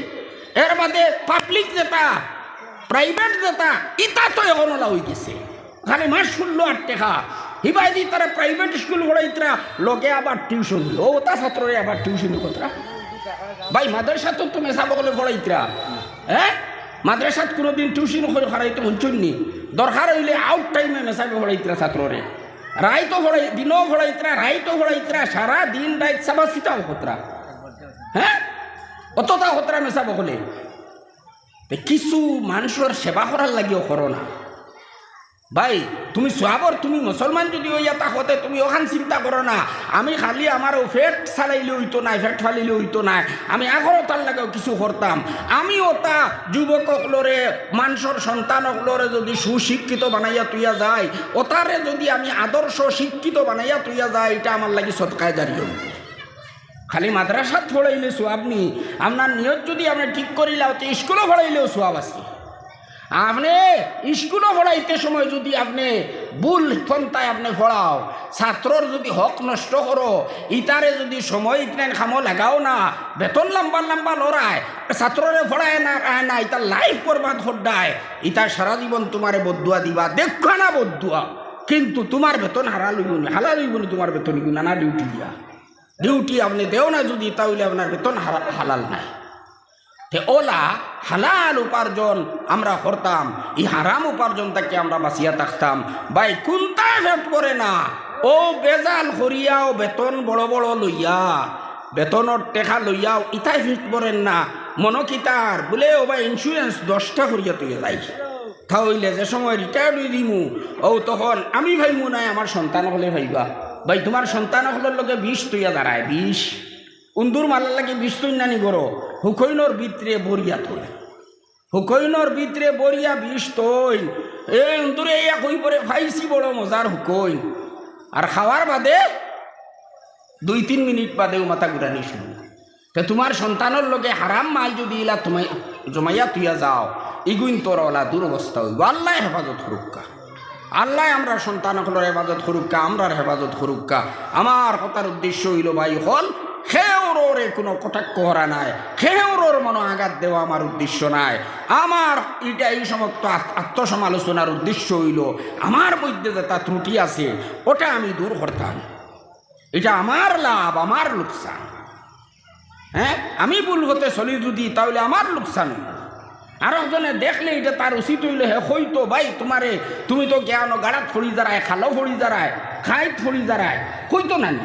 এর বাদে public যেটা, private যেটা, ইটা তো অখন অলা অইগেছে। খালি মাস ষোলো আট টেকা। হিবায়দি তারা private স্কুল পড়াইতরা, লগে আবার টিউশন। ও, তা ছাত্ররে আবার টিউশন করতরা। ভাই, মাদ্রাসাত তো মেসাব অকলে পড়াইতরা। হ্যাঁ? মাদ্রাসাত কোনোদিন টিউশন করে করাইতো হুনছইন নি? দরকার অইলে out time-এ মেসাবে পড়াইতরা ছাত্ররে। রাইতো পড়াই-, দিনও পড়াইতরা, রাইতো পড়াইতরা, সারা দিন রাইত সাবা সিতাও করতরা। হ্যাঁ? অততা করতরা মেসাব অকলে। তে কিছু মানষর সেবা করার লাগিও করো না। ভাই, তুমি সওয়াবর, তুমি মুসলমান যুদি অইয়া থাকো, তে তুমি অখান চিন্তা করো না। আমি খালি আমার অউ পেট চালাইলে অইতো নায়, পেট ফালিলে অইতো নায়, আমি আখরতর লাগিও কিছু করতাম। আমি অতা যুবক অকলরে, মানষর সন্তান অকলরে যুদি সুশিক্ষিত বানাইয়া থইয়া যাই, অতারে যুদি আমি আদর্শ শিক্ষিত বানাইয়া থইয়া যাই, ইটা আমার লাগি সদকায়ে জারিয়া অইবো। খালি মাদ্রাসাত পড়াইলে সওয়াব নি, আপনার নিয়ত যুদি আপনে ঠিক করিলাও, তে ইস্কুলো পড়াইলেও সওয়াব আছে। আপনে ইস্কুলো পড়াইতে সময় যুদি আপনে ভুল পন্থায় আপনে পড়াও, ছাত্রর যুদি হক নষ্ট করো, ইতারে যুদি সময় ইকনাইন কামো লাগাও না, বেতন লাম্বা লাম্বা লড়ায়, ছাত্ররে পড়ায় না, আয় না, ইতার life বরবাদ করডায়, ইতা সারা জীবন তুমারে বদদুয়া দিবা, দেখবা না বদদুয়া, কিন্তু তুমার বেতন হালাল অইবো নি, হালাল অইবো নি তুমার বেতন, ইগু নানা duty দিয়া। Duty আপনে দেও না যুদি, তা অইলে আপনার বেতন হারা-, হালাল নায়। তে অলা হালাল উপার্জন আমরা করতাম, ই হারাম উপার্জন থাকি আমরা বাঁচিয়া থাকতাম। ভাই, কুন্তায় পেট ভরে না, অউ বেজাল করিয়াও বেতন বড় বড় লইয়া, বেতনর টেকা লইয়াও ইতায় পেট ভরের না। মনো কিতার বুলে, "ও ভাই, insurance দশটা করিয়া থইয়া যাই।" তা অইলে যে সময় retired অই যিমু, অউ তখন আমি পাইমু নায়, আমার সন্তান অকলে পাইবা। ভাই, তুমার সন্তান অকলর লগে বিষ থইয়া দাঁড়ায়, বিষ। উন্দুর মারার লাগি বিষ থইন না নি ঘরো, হুকইনর ভিতরে ভরিয়া থইন। হুকইনর ভিতরে ভরিয়া বিষ থইন। এ উন্দুরে ইয়া কইবো রে, পাইছি বড় মজার হুকইন। আর খাওয়ার বাদে দুই তিন মিনিট বাদেউ মাথা ঘুরানি শুরু। তে তুমার সন্তানর লগে হারাম মাল যুদি ইলা তুমাই জমাইয়া থইয়া যাও, ইগুইনতর অলা দুরবস্থা অইবো। আল্লায় হেফাজত করুক্কা। আল্লায় আমরার সন্তান অকলর হেফাজত করুক্কা, আমরার হেফাজত করুক্কা। আমার কথার উদ্দেশ্য অইলো, ভাই অকল, কেউররে কুনু কটাক্ষ করা নায়, কেউরর মনো আঘাত দেওয়া আমার উদ্দেশ্য নায়। আমার ইটা, ই সমস্ত আত-, আত্মসমালোচনার উদ্দেশ্য অইলো, আমার মধ্যে যেতা ত্রুটি আছে, অটা আমি দূর করতাম। ইটা আমার লাভ, আমার লোকসান। হ্যাঁ, আমি ভুল পথে চলি যুদি, তা অইলে আমার লোকসান অইবো। আরক জনে দেখলে ইটা তার উচিত অইলে হে কইতো, "ভাই, তুমারে, তুমি তো জ্ঞান ও গাড়াত পড়ি যারায়, খালো পড়ি যারায়, খাইত পড়ি যারায়", কইতো না নি?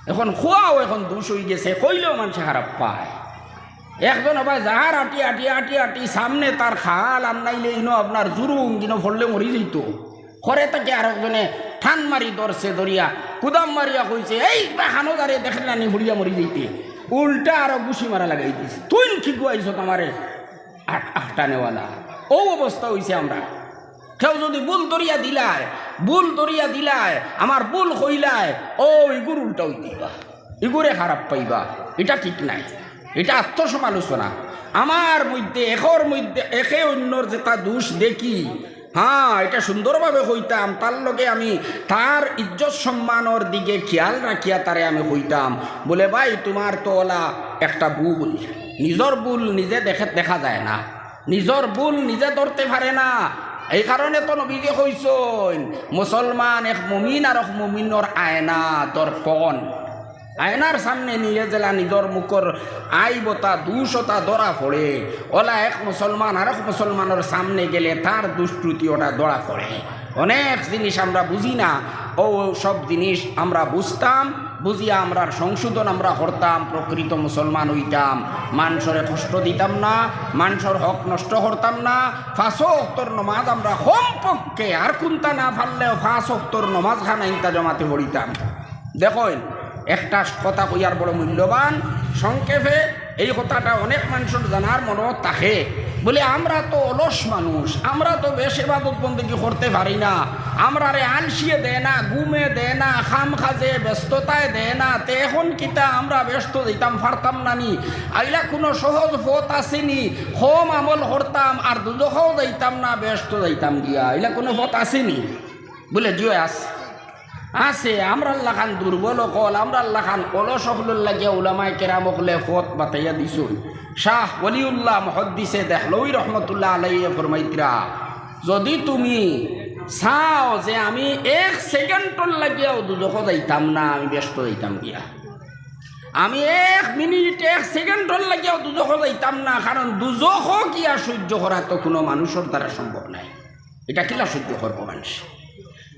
এখন কওয়াও এখন দোষ অইগেছে, কইলেও মানষে খারাপ পায়। একজন আবার যার আটি, আটি, আটি, আটি, সামনে তার খাল, আর নাইলে ইনো আপনার জুরুং, ইনো পড়লে মরি যাইতো। করে তাকে আরক জনে টান মারি ধরছে, ধরিয়া কুদাম মারিয়া কইছে, "এই বা খানো দারে দেখলে না নি, পড়িয়া মরি যাইতে।" উল্টা আরো ঘুষি মারা লাগাই দিছে, "তুই কিগু আইছত আমারে আট-, আটকানেওয়ালা।" অউ অবস্থা অইছে আমরা। কেউ যুদি ভুল ধরিয়া দিলায়, ভুল ধরিয়া দিলায়, আমার ভুল কইলায়, অউ ইগুর উল্টা অইতে ইগুরে খারাপ পাইবা, ইটা ঠিক নায়, ইটা আত্মসমালোচনা। আমার মধ্যে, একর মধ্যে, একে অইন্যর যেতা দোষ দেখি, হ্যাঁ, ইটা সুন্দরভাবে কইতাম, তার লগে আমি তার ইজ্জত সম্মানর দিকে খিয়াল রাখিয়া তারে আমি কইতাম, বুলে, "ভাই, তুমার তো অলা একটা ভুল, নিজর ভুল নিজে দেখে, দেখা যায় না।" নিজর ভুল নিজে ধরতে পারে না। এই কারণে তো নবীজি কইছইন, মুসলমান এক মুমিন আরক মুমিনর আয়না, দর্পণ। আয়নার সামনে নিয়ে যেলা নিজর মুখর আইবতা, দোষতা ধরা পড়ে, অলা এক মুসলমান আরক মুসলমানর সামনে গেলে তার দুষ্কৃতি অটা ধরা পড়ে। অনেক জিনিস আমরা বুঝি না, অউ সব জিনিস আমরা বুঝতাম, বুঝিয়া আমরার সংশোধন আমরা করতাম, প্রকৃত মুসলমান অইতাম, মানষরে কষ্ট দিতাম না, মানষর হক নষ্ট করতাম না, পাঁচো অক্তর নমাজ আমরা কমপক্ষে, আর কুন্তা না পারলেও পাঁচ অক্তর নমাজ খান ইনতা জমাতে পড়িতাম। দেখইন, একটা কথা কইয়ার বড় মূল্যবান, সংক্ষেপে এই কথাটা অনেক মানষর জানার মনো থাকে। বুলে, "আমরা তো অলস মানুষ, আমরা তো বেশ ইবাদত বন্দেগি করতে পারি না, আমরারে আলসিয়ে দেয় না, ঘুমে দেয় না, কাম কাজে ব্যস্ততায় দেয় না, তে এখন কিতা আমরা বেহেস্তো যাইতাম পারতাম না নি? আইলা কুনু সহজ পথ আছে নি? কম আমল করতাম আর দুজখো যাইতাম না, বেহেস্তো যাইতাম গিয়া, আইলা কুনু পথ আছে নি?" বুলে, "জি অয়, আছে।" আছে, আমরার লাখান দুর্বল অকল, আমরার লাখান অলস অকলর লাগিয়া উলামায়ে কেরাম অকলে পথ বাতাইয়া দিছইন। শাহ ওলিউল্লাহ মুহাদ্দিসে দেহলভী রহমতুল্লাহ আলাইহি ফরমাইতরা, "যদি তুমি চাও যে আমি এক সেকেন্ডর লাগিয়াও দুজখো যাইতাম না, আমি বেহেস্তো যাইতাম গিয়া, আমি এক মিনিট, এক সেকেন্ডর লাগিয়াও দুজখো যাইতাম না, কারণ দুজখো গিয়া সহ্য করা তো কুনু মানুষর দ্বারা সম্ভব নায়।" ইটা কিলা সহ্য করবো মানষে?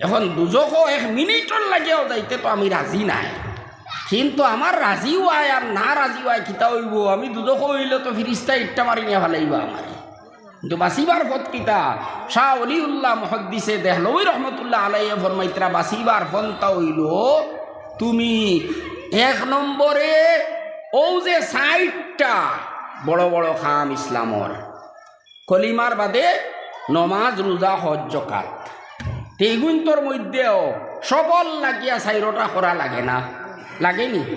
এখন দুজখো এক মিনিটর লাগিয়াও যাইতে তো আমি রাজি নায়, কিন্তু আমার রাজি অওয়ায় আর না রাজি অওয়ায় কিতা অইবো? আমি দুজখো অইলে তো ফিরিস্তায় ইট্টা মারি নিয়া ফালাইবা আমারে। কিন্তু বাঁচিবার পথ কিতা? শাহ অলিউল্লাহ মুহাদ্দিসে দেহলভী রহমতুল্লাহ আলাইহি ফরমাইতরা, বাঁচিবার পন্থা অইলো তুমি এক নম্বরে অউ যে চাইরটা বড় বড় কাম ইসলামর, কলিমার বাদে নমাজ, রোজা, হজ, জকাত, তে ইগুইন্তর মধ্যেও সবর লাগিয়া চাইরোটা করা লাগে না? লাগেনি?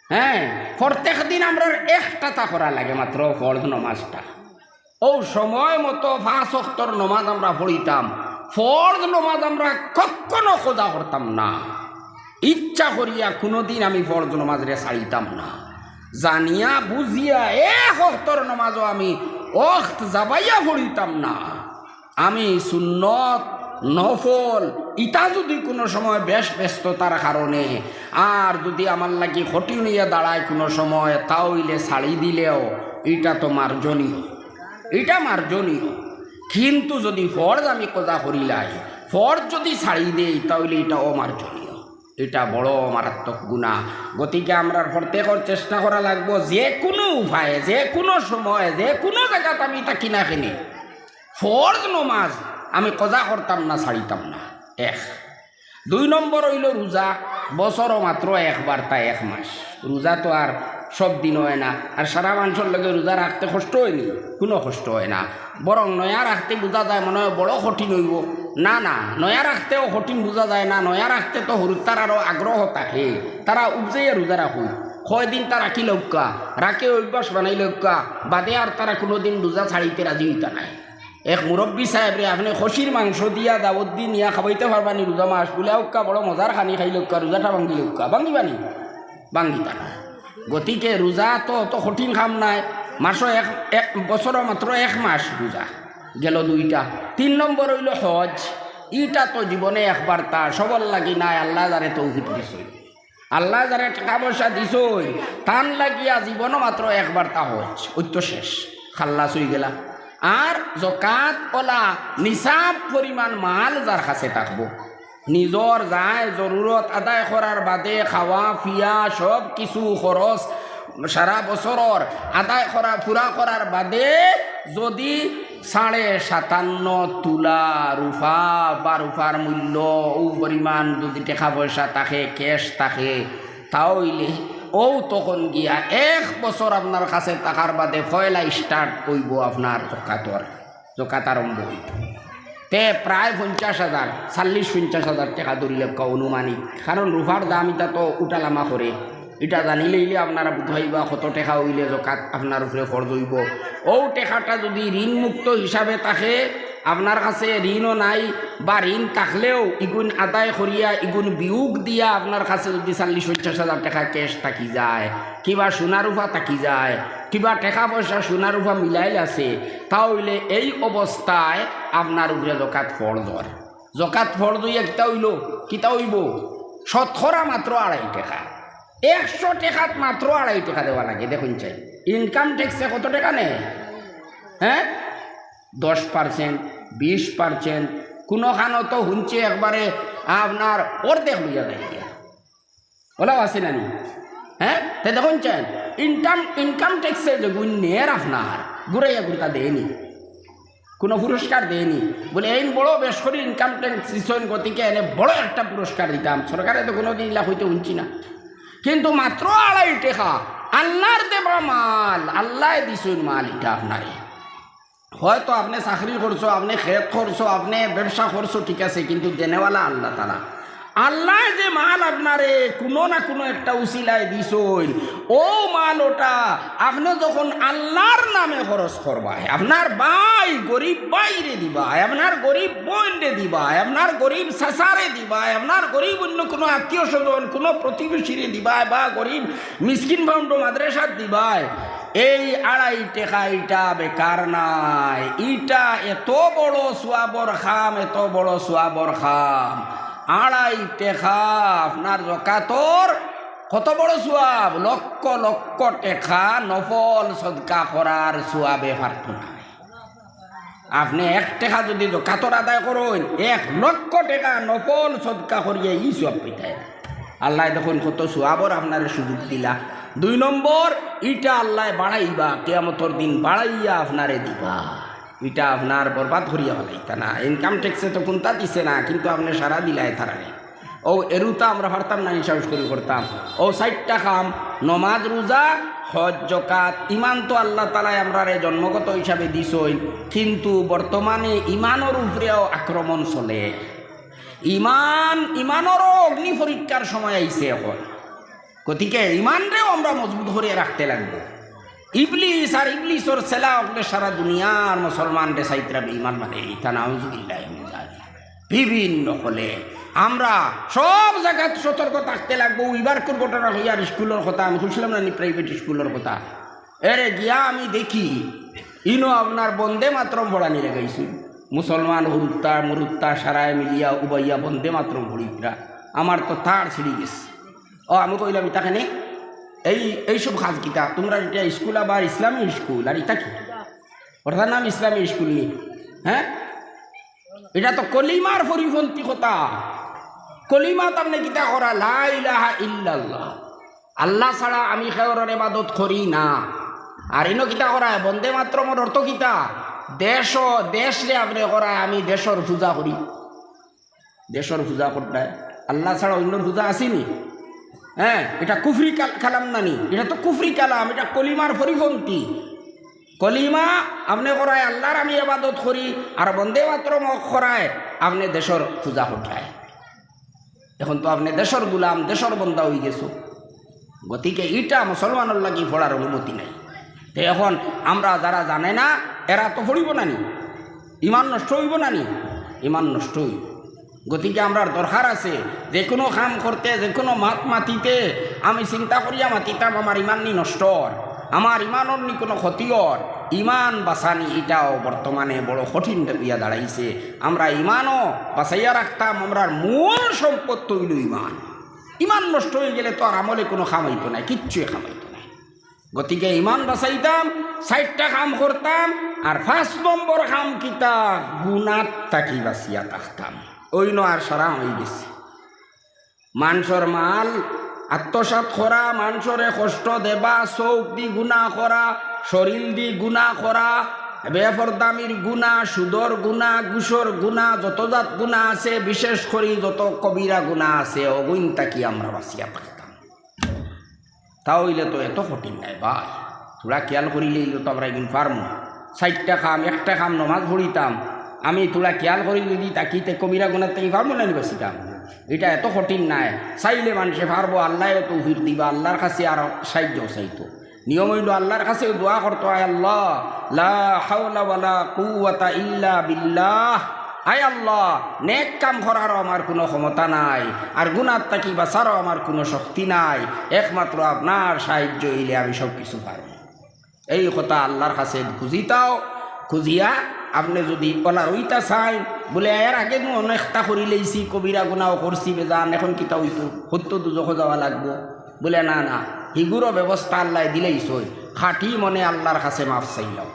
হ্যাঁ, প্রত্যেক দিন আমরার একটা তা করা লাগে মাত্র, ফরজ নমাজটা। অউ সময় মতো পাঁচ ওয়াক্তর নমাজ আমরা পড়িতাম, ফরজ নমাজ আমরা কখনো কজা করতাম না। ইচ্ছা করিয়া কুনুদিন আমি ফরজ নমাজরে ছাড়িতাম না। জানিয়া বুঝিয়া এক ওয়াক্তর নমাজও আমি ওয়াক্ত যাবাইয়া পড়িতাম না। আমি সুন্নত, নফল, ইতা যুদি কুনু সময় বেশ ব্যস্ততার কারণে আর যুদি আমার লাগি কঠিন অইয়া দাঁড়ায় কুনু সময়, তা অইলে ছাড়ি দিলেও ইটা তো মার্জনীয়, ইটা মার্জনীয়। কিন্তু যুদি ফরজ আমি কজা করিলাই, ফরজ যুদি ছাড়ি দেই, তা অইলে ইটা অমার্জনীয়, ইটা বড় মারাত্মক গুনাহ। গতিকে আমরার প্রত্যেকর চেষ্টা করা লাগবো, যে কুনু উপায়ে, যে কুনু সময়ে, যে কুনু জাগাত আমি থাকি না কেনে, ফরজ নমাজ আমি কজা করতাম না, ছাড়িতাম না। এক। দুই নম্বর অইলো রোজা, বছরও মাত্র একবার, তা এক মাস। রোজা তো আর সব দিন অয় না, আর সারা মানষর লগে রোজা রাখতে কষ্ট অয়নি, কুনু কষ্ট অয় না। বরং নয়া রাখতে বুঝা যায় মনে অয় বড় কঠিন অইবো। না, না, নয়া রাখতেও কঠিন বুঝা যায় না। নয়া রাখতে তো হুরুতার আরো আগ্রহ থাকে, তারা উবজাইয়া রোজা রাখইন। কয়দিন তা রাখিলউক্কা, রাখে অভ্যাস বানাইলউক্কা, বাদে আর তারা কুনুদিন রোজা ছাড়িতে রাজি অইতা নায়। এক মুরব্বি সাহেবরে আপনে খসির মাংস দিয়া দাওত দি নিয়া খাবাইতা পারবানি রোজা মাস? বুলে, "আউক্কা, বড় মজার খানি খাইলউক্কা, রোজাটা ভাঙ্গিলউক্কা।" ভাঙ্গিবানি? ভাঙ্গিতা না। গতিকে রোজা তো অত কঠিন কাম নায়, মাসও এক, এক বছরও মাত্র এক মাস রোজা। গেল দুইটা। তিন নম্বর অইলো হজ, ইটা তো জীবনে একবার, তা সবর লাগি নায়, আল্লায় যারে তৌফিক দিছইন। আল্লায় যারে টেকা পয়সা দিছইন, তান লাগিয়া জীবনও মাত্র একবার তা হজ, অউ তো শেষ, খাল্লাস অইগেলা। আর জকাত অলা নিসাব পরিমাণ মাল যার কাছে থাকবো, নিজর যায় জরুরত আদায় করার বাদে খাওয়া পিয়া সব কিছু খরচ সারা বছরর আদায় করা, পুরা করার বাদে যুদি সাড়ে সাতান্ন তুলা রুফা বা রুফার মূল্য, অউ পরিমাণ যুদি টেকা পয়সা থাকে, cash থাকে, তা অইলে অউ তখন গিয়া এক বছর আপনার কাছে থাকার বাদে পয়লা start অইবো আপনার জকাতর, জকাত আরম্ভ অইবো। তে প্রায় পঞ্চাশ হাজার, চল্লিশ পঞ্চাশ হাজার টেকা ধরিলউক্কা আনুমানিক, কারণ রুফার দাম ইতা তো উঠানামা করে। ইটা জানিলাইলে আপনারা বুঝিবা কত টেকা অইলে জকাত আপনার উপরে ফরজ অইবো। অউ টেকাটা যুদি ঋণমুক্ত হিসাবে থাকে, আপনার কাছে ঋণও নাই বা ঋণ থাকলেও ইগুন আদায় করিয়া, ইগুন বিয়োগ দিয়া আপনার কাছে যুদি চল্লিশ পঞ্চাশ হাজার টেকা cash থাকি যায়, কিবা সোনা রুফা থাকি যায়, কিবা টেকা পয়সা সোনা রুফা মিলাইল আছে, তা অইলে এই অবস্থায় আপনার উপরে জকাত ফরজ অর। জকাত ফরজ অইয়া কিতা অইলো? কিতা অইবো? শতকরা মাত্র আড়াই টেকা। একশো টেকাত মাত্র আড়াই টেকা দেওয়া লাগে। দেখইন চাই, income tax-এ কত টেকা নেয়? হ্যাঁ, দশ percent, বিশ percent, কুনুখানো তো হুনছি একবারে আপনার অর্ধেক লইয়া যায় গিয়া। অলাও আছে না নি? হ্যাঁ, তে দেখইন চাই, income, income tax-এ যেগুন নের আপনার, ঘুরাইয়া ঘুরতা দেয়নি। কুনু পুরস্কার দেয়নি। বুলে, "এইন বড় বেশ করি income tax দিছইন, গতিকে এনে বড় একটা পুরস্কার দিতাম।" সরকারে তো কুনুদিন ইলা কইতে হুনছি না। কিন্তু মাত্র আড়াই টেকা, আল্লার দেওয়া মাল, আল্লায় দিছইন মাল ইটা আপনারে। হয়তো আপনে চাকরি করছো, আপনে খেত করছো, আপনে ব্যবসা করছো, ঠিক আছে, কিন্তু দেনেওয়ালা আল্লা তাআলা। আল্লায় যে মাল আপনারে কুনু না কুনু একটা উসিলায় দিছইন, অউ মাল ওটা আপনে যখন আল্লার নামে খরচ করবায়, আপনার ভাই গরিব ভাইরে দিবায়, আপনার গরিব বইনরে দিবায়, আপনার গরিব চাচারে দিবায়, আপনার গরিব অন্য কুনু আত্মীয় স্বজন, কুনু প্রতিবেশীরে দিবায়, বা গরিব মিসকিন ফাউন্ডো মাদ্রাসাত দিবায়, এই আড়াই টেকা ইটা বেকার নায়, ইটা এত বড় সওয়াবর কাম, এত বড় সওয়াবর কাম। আড়াই টেকা আপনার জকাতর কত বড় সওয়াব, লক্ষ লক্ষ টেকা নফল সদকা করার সওয়াবে পারতো নায়। আপনে এক টেকা যুদি জকাতর আদায় করইন, এক লক্ষ টেকা নফল সদকা করিয়া ই সওয়াব পাইতায়। আল্লায় দেখইন কত সওয়াবর আপনারে সুযোগ দিলা। দুই নম্বর, ইটা আল্লায় বাড়াইবা, কিয়ামতর দিন বাড়াইয়া আপনারে দিবা। ইটা আপনার বরবাদ করিয়া ফালাইতা না। ইনকাম ট্যাক্সে তো কুন্তা দিছে না, কিন্তু আপনে সারা দিলায় তারারে। অউ এরুতা আমরা পারতাম না, নি সাহস করি করতাম। অউ চাইরটা কাম, নমাজ, রুজা, হজ, জকাত। ইমান তো আল্লাহ তাআলায় আমরারে জন্মগত হিসাবে দিছইন, কিন্তু বর্তমানে ইমানর উপরেও আক্রমণ চলে। ইমান, ইমানরও অগ্নি পরীক্ষার সময় আইছে এখন। গতিকে ইমানরেও আমরা মজবুত করিয়া রাখতে লাগবো। ইবলিস আর ইবলিসর ছেলা অকলে সারা দুনিয়ার মুসলমানরে চাইত্রা বেইমান বানাইলিতা, নাউজুবিল্লাহি মিন জালিক। বিভিন্ন হলে আমরা সব জাগাত সতর্ক থাকতে লাগবো। ইবারকুর ঘটনা কইয়ার স্কুলর কথা আমি কইছিলাম না নি, প্রাইভেট স্কুলর কথা। এরে গিয়া আমি দেখি, ইনো আপনার বন্দে মাতরম পড়ানি লাগাইছইন। মুসলমান হুরুত্তা মুরুত্তা সারায় মিলিয়া উবাইয়া বন্দে মাতরম পড়িত্রা। আমার তো তার ছিড়ি গেছে। ও, আমি কইলাম, "ইতা কেনে? এই, এইসব কাজ কিতা? তুমরার ইটা স্কুল আবার ইসলামী স্কুল, আর ইতা কি? ওটার নাম ইসলামী স্কুল নি? হ্যাঁ, ইটা তো কলিমার পরিপন্থী কথা। কলিমাত আপনে কিতা করা? লা ইলাহা ইল্লাল্লাহ, আল্লাহ ছাড়া আমি কেউরর ইবাদত করি না।" আর ইনো কিতা করায়? বন্দে মাতরমর অর্থ কিতা? দেশ, দেশরে আপনে করায়, আমি দেশর পূজা করি। দেশর পূজা করতায়, আল্লাহ ছাড়া অন্যর পূজা আছে নি? হ্যাঁ, ইটা কুফরি কাল-, কালাম না নি? ইটা তো কুফরি কালাম, ইটা কলিমার পরিপন্থী। কলিমা আপনে করায় আল্লাহর আমি ইবাদত করি, আর বন্দে মাতরম করায় আপনে দেশর পূজা করতায়। এখন তো আপনে দেশর গুলাম, দেশর বন্দা অইগেছো। গতিকে ইটা মুসলমানর লাগি পড়ার অনুমতি নাই। তে এখন আমরা যারা জানে না, এরা তো পড়িবো না নি? ইমান নষ্ট অইবো না নি? ইমান নষ্ট অইবো। গতিকে আমরার দরকার আছে, যেকুনু কাম করতে, যেকুনু মাত মাতিতে আমি চিন্তা করিয়া মাতিতাম, আমার ইমান নি নষ্ট অর, আমার ইমানর নি কুনু ক্ষতি অর। ইমান বাঁচানি ইটাও বর্তমানে বড় কঠিন অইয়া দাঁড়াইছে। আমরা ইমানও বাঁচাইয়া রাখতাম, আমরার মূল সম্পদ অইলো ইমান। ইমান নষ্ট অইগেলে তো আর আমলে কুনু কাম অইতো নায়, কিচ্ছুই কাম অইতো নায়। গতিকে ইমান বাঁচাইতাম, চাইরটা কাম করতাম, আর পাঁচ নম্বর কাম কিতা? গুনাত থাকি বাঁচিয়া থাকতাম। অইনো আর সারা অইগেছে। মানষর মাল আত্মসাৎ করা, মানষরে কষ্ট দেবা, চউখ দি গুনা করা, শরীল দি গুনা করা, বেপর্দামির গুনা, সুদর গুনা, ঘুষর গুনা, যত জাত গুনা আছে, বিশেষ করি যত কবিরা গুনা আছে, অগুইন থাকি আমরা বাঁচিয়া থাকতাম। তা অইলে তো এত কঠিন নায় ভাই, থুড়া খিয়াল করিলে অইলে তো আমরা ইগুন পারমু। চাইরটা কাম, একটা কাম নমাজ পড়িতাম, আমি থুড়া খিয়াল করি যদি থাকি, তে কবিরা গুনাত থাকি পারমু না নি বাঁচিতাম? ইটা এত কঠিন নায়, চাইলে মানষে পারবো, আল্লায়ও তৌফিক দিবা, আল্লার কাছে আর সাহায্য চাইতো। নিয়ম অইলো আল্লার কাছেও দোয়া করতো, "আয় আল্লাহ, লা হাওলা ওয়ালা কুওয়াতা ইল্লা বিল্লাহ।" আয় আল্লাহ, নেক কাম করারও আমার কুনু ক্ষমতা নাই, আর গুনাত থাকি বাঁচারও আমার কুনু শক্তি নাই, একমাত্র আপনার সাহায্য অইলে আমি সব কিছু পারমু। এই কথা আল্লার কাছে খুঁজিতাও, খুঁজিয়া আপনে যদি অলা রইতা চাইন, বুলে, "এর আগে নু অনেকটা করিলাইছি, কবিরা গুনাও করছি বেজান, এখন কিতা অইতো? হয়তো দুজখো যাওয়া লাগবো।" বুলে, "না, না, হিগুরও ব্যবস্থা আল্লায় দিলাইছইন, খাঁটি মনে আল্লার কাছে মাফ চাইলাও।"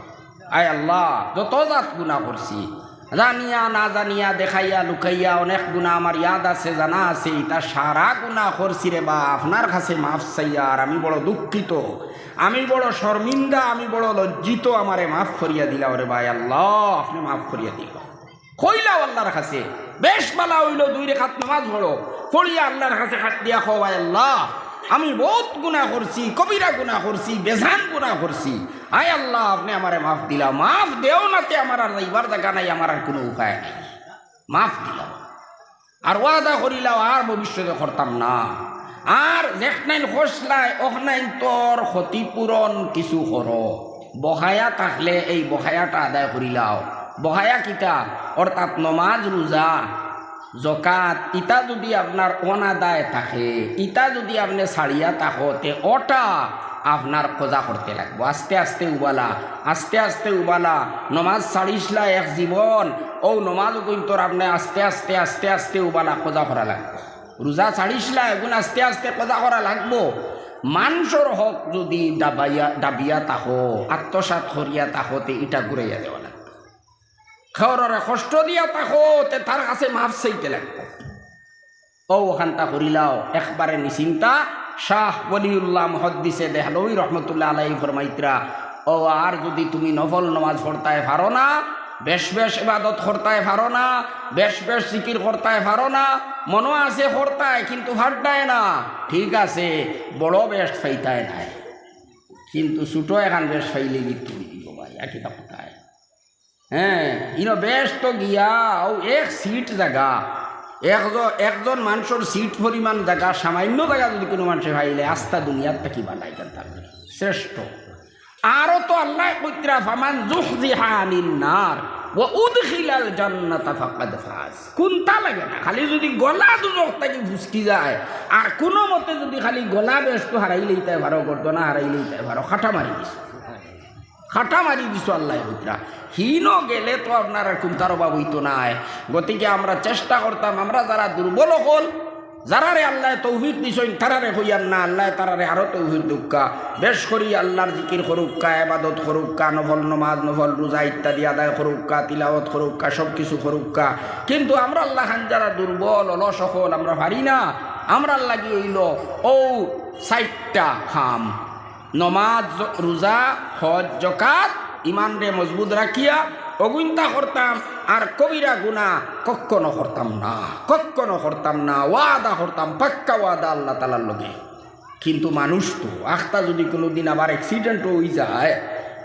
আয় আল্লাহ, যত জাত গুনা করছি, জানিয়া না জানিয়া, দেখাইয়া লুকাইয়া, অনেক গুনা আমার ইয়াদ আছে, জানা আছে, ইতা সারা গুনা করছি রে বা, আপনার কাছে মাফ চাইয়ার আমি বড় দুঃখিত, আমি বড় শর্মিন্দা, আমি বড় লজ্জিত, আমারে মাফ করিয়া দিলাও রে বা, আয় আল্লাহ, আপনে মাফ করিয়া দিলাও। কইলাও আল্লার কাছে, বেশ বালা অইলো, দুই রেকাত নমাজ পড়ো, পড়িয়া আল্লার কাছে হাত দিয়া কও, "আয় আল্লাহ, আমি বউত গুনা করছি, কবিরা গুনা করছি, বেজান গুনা করছি, আয় আল্লাহ, আপনে আমারে মাফ দিলাও, মাফ দেও না তে আমার আর যাইবার জাগা নাই, আমার আর কুনু উপায় নাই, মাফ দিলাও।" আর ওয়াদা করিলাও, আর ভবিষ্যতে করতাম না। আর যেখনাইন করছলায়, অখনাইন তোর ক্ষতিপূরণ কিছু করো। বকায়া থাকলে এই বকায়াটা আদায় করিলাও। বকায়া কিতা? অর্থাৎ নমাজ, রুজা, জকাত, ইতা যুদি আপনার অনাদায় থাকে, ইতা যুদি আপনে ছাড়িয়া থাকো, তে অটা আপনার কজা করতে লাগবো। আস্তে আস্তে উবালা, আস্তে আস্তে উবালা। নমাজ ছাড়িছলা এক জীবন, অউ নমাজ অগুইন তোর আপনে আস্তে আস্তে, আস্তে আস্তে উবালা কজা করা লাগবো। রুজা ছাড়িছলা, এগুন আস্তে আস্তে কজা করা লাগবো। মানষর হক যুদি ডাবাইয়া, ডাবিয়া থাকো, আত্মসাৎ করিয়া থাকো, তে ইটা ঘুরাইয়া দেওয়া লাগবো। কেউররে কষ্ট দিয়া থাকো, তে তার কাছে মাফ চাইতে লাগবো। অউ অখানতা করিলাও, একবারে নিশ্চিন্তা। শাহ ওলিউল্লাহ মুহাদ্দিসে দেহলভী রহমতুল্লাহ আলাইহি ফরমাইতরা, ও, আর যুদি তুমি নফল নমাজ পড়তায় পারো না, বেশ বেশ ইবাদত করতায় পারো না, বেশ বেশ জিকির করতায় পারো না, মনো আছে করতায় কিন্তু পারতায় না, ঠিক আছে, বড় বেশ পাইতায় নায়, কিন্তু ছোট এখান বেশ পাইলে কি তুমি দিব ভাই, একই কথা। হ্যাঁ, ইনো বেশ তো গিয়া, ও এক সিট জাগা, একজন, একজন মানষর সিট পরিমাণ জাগা, সামান্য জাগা যুদি কুনু মানষে পাইলে আস্তা দুনিয়ার থাকি বালা ইখান তার শ্রেষ্ঠ। আরো তো আল্লায় কইতরা, "ফামান যুহযিহা আনিন নার ওয়া উদখিলাল জান্নাতা ফাকাদ ফাজ।" কুনতা লাগে না, খালি যুদি গলা দুজখ থাকি ফুসকি যায়, আর কুনু মতে যুদি খালি গলা বেশ তো হারাইলেইতায় পারো, গর্দনা হারাইলেইতায় পারো, খাটা মারি দিছো। খাটা মারি দিছো আল্লায় কইতরা। হিনো গেলে তো আপনারার কুনতার অভাব অইতো নায়। গতিকে আমরা চেষ্টা করতাম, আমরা যারা দুর্বল অকল, যারারে আল্লায় তৌফিক দিছইন, তারারে কইয়ার না, আল্লায় তারারে আরো তৌফিক দেউক্কা। বেশ করি আল্লার জিকির করুক্কা, ইবাদত করুক্কা, নফল নমাজ, নফল রোজা ইত্যাদি আদায় করুক্কা, তিলাওয়াত করুক্কা, সব কিছু করুক্কা। কিন্তু আমরার লাখান যারা দুর্বল, অলস অকল, আমরা পারি না, আমরার লাগি অইলো অউ চাইরটা কাম। নমাজ, রোজা, হজ, জকাত, ইমানরে মজবুত রাখিয়া অগুইনতা করতাম, আর কবিরা গুনা কখনো করতাম না, কখনো করতাম না, ওয়াদা করতাম, পাক্কা ওয়াদা আল্লাহ তাআলার লগে। কিন্তু মানুষ তো আখতা যুদি কুনুদিন আবার accident অই যায়,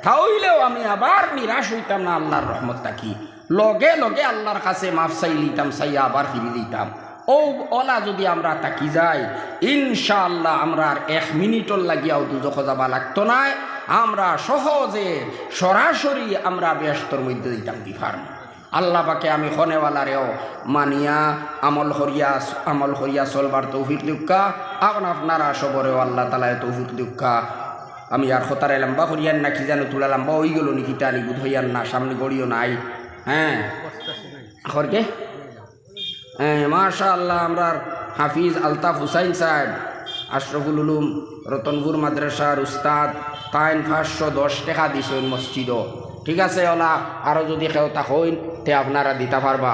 তাইলেও আমি আবার নিরাশ অইতাম না আল্লার রহমত থাকি। লগে লগে আল্লার কাছে মাফ চাইলিতাম, চাইয়া আবার ফিরি দিতাম। অউ অলা যুদি আমরা থাকি যাই, ইনশাআল্লাহ আমরার এক মিনিটর লাগিয়াও দুজখো যাবা লাগতো নায়, আমরা সহজে সরাসরি আমরা বেহেস্তর মধ্যে যাইতাম কি পারমু। আল্লাহ পাকে আমি কনেওয়ালারেও মানিয়া আমল করিয়া, আমল করিয়া চলবার তৌফিক দেউক্কা, এখন আপনারা সবরেও আল্লাহ তাআলায় তৌফিক দেউক্কা। আমি আর কথারে লম্বা করিয়ার না, কি জানো, তুলা লম্বা অইগেলো নি কিতা নি, বুঝ অইয়ার না, সামনে গড়িও নাই। হ্যাঁ, খরকে? হ্যাঁ, মাশাআল্লাহ, আমরার হাফিজ আলতাফ হুসাইন সাহেব, আশরাফুল উলুম রতনপুর মাদ্রাসার উস্তাদ, তাইন পাঁচশো দশ টেকা দিছইন মসজিদো। ঠিক আছে, অলা আরো যুদি কেউ থাকইন, তে আপনারা দিতা পারবা।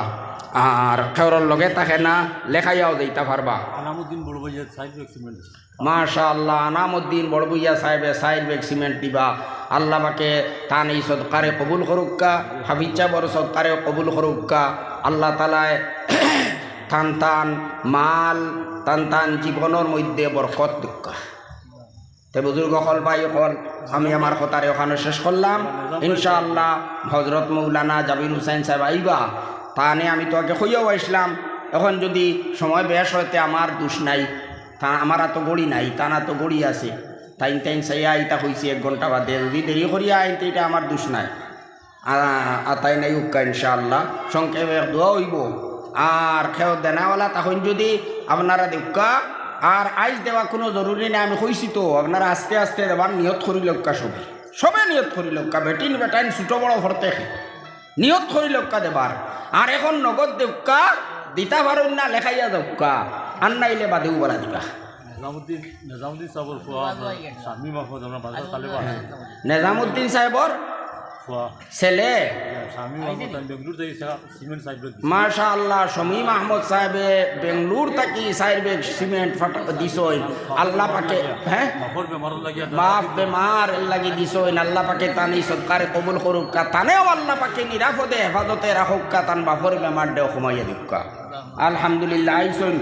আর কেউরর লগে থাকে না, লেখাইয়াও দিতা পারবা। আনামুদ্দিন বড় ভাইয়া সাহেব এক সিমেন্ট। মাশাআল্লাহ, আনামুদ্দিন বড় ভাইয়া সাহেবে চাইর ব্যাগ সিমেন্ট দিবা। আল্লাহ পাকে তান এই সদকারে কবুল করুক্কা, হাফিজ সাহেবর সদকারে কবুল করুক্কা। আল্লাহ তাআলায় তান তান মাল, তান তান জীবনর মধ্যে বরকত দেউক্কা। তে বুজুর্গ অকল, ভাই অকল, আমি আমার কথারে ওখানো শেষ করলাম। ইনশাআল্লাহ হজরত মৌলানা জাবির হুসাইন সাহেব আইবা, তানে আমি তো আগে কইয়াও আইসলাম। এখন যুদি সময় বেশ অয় তে আমার দুষ নাই, তা আমার আতো ঘড়ি নাই, তান আতো ঘড়ি আছে। তাইন তাইন চাইয়া ইতা কইছি এক ঘন্টা বাদে, যুদি দেরি করিয়া আইন তে ইটা আমার দুষ নাই। আ-, আতাইন আইউক্কা ইনশাআল্লাহ। সংক্ষেপে এক দোয়া অইবো। আর কেউ দেনাওয়ালা থাকইন যুদি আপনারা দেউক্কা, আর আইজ দেওয়া কুনু জরুরি নাই, আমি কইছি তো, আপনারা আস্তে আস্তে দেবার নিয়ত করিলাউক্কা সবে। সবে নিয়ত করিলাউক্কা, বেটিন বেটাইন ছোট বড় প্রত্যেকে নিয়ত করিলাউক্কা দেবার। আর এখন নগদ দেউক্কা, দিতা পারইন না লেখাইয়া যাউক্কা, আর নাইলে বাদেউ বালা দিবা। নিজামুদ্দিন, নিজামুদ্দিন সাহেবর ফুয়া শামীম আহমদ, আমরা বাজার তালেবান। নিজামুদ্দিন সাহেবর ফুয়া। ছেলে। শামীম আহমদ, আমি বেঙ্গালুরু থাকি সা-, সিমেন্ট সাহেব দিছি। মাশাআল্লাহ, শামীম আহমদ সাহেবে বেঙ্গালুরু থাকি চাইর ব্যাগ সিমেন্ট ফাটা-, দিছইন। আল্লাহ পাকে, হ্যাঁ? বাফর বেমার লাগিয়া বাফ বেমার লাগি দিছইন। আল্লাহ পাকে তান এই সদকারে কবুল করুক্কা। তানেও আল্লাহ পাকে নিরাপদে হেফাজতে রাখুক্কা, তান বাফর বেমার দেও কমাইয়া দিউক্কা। আলহামদুলিল্লাহ, আইছইন।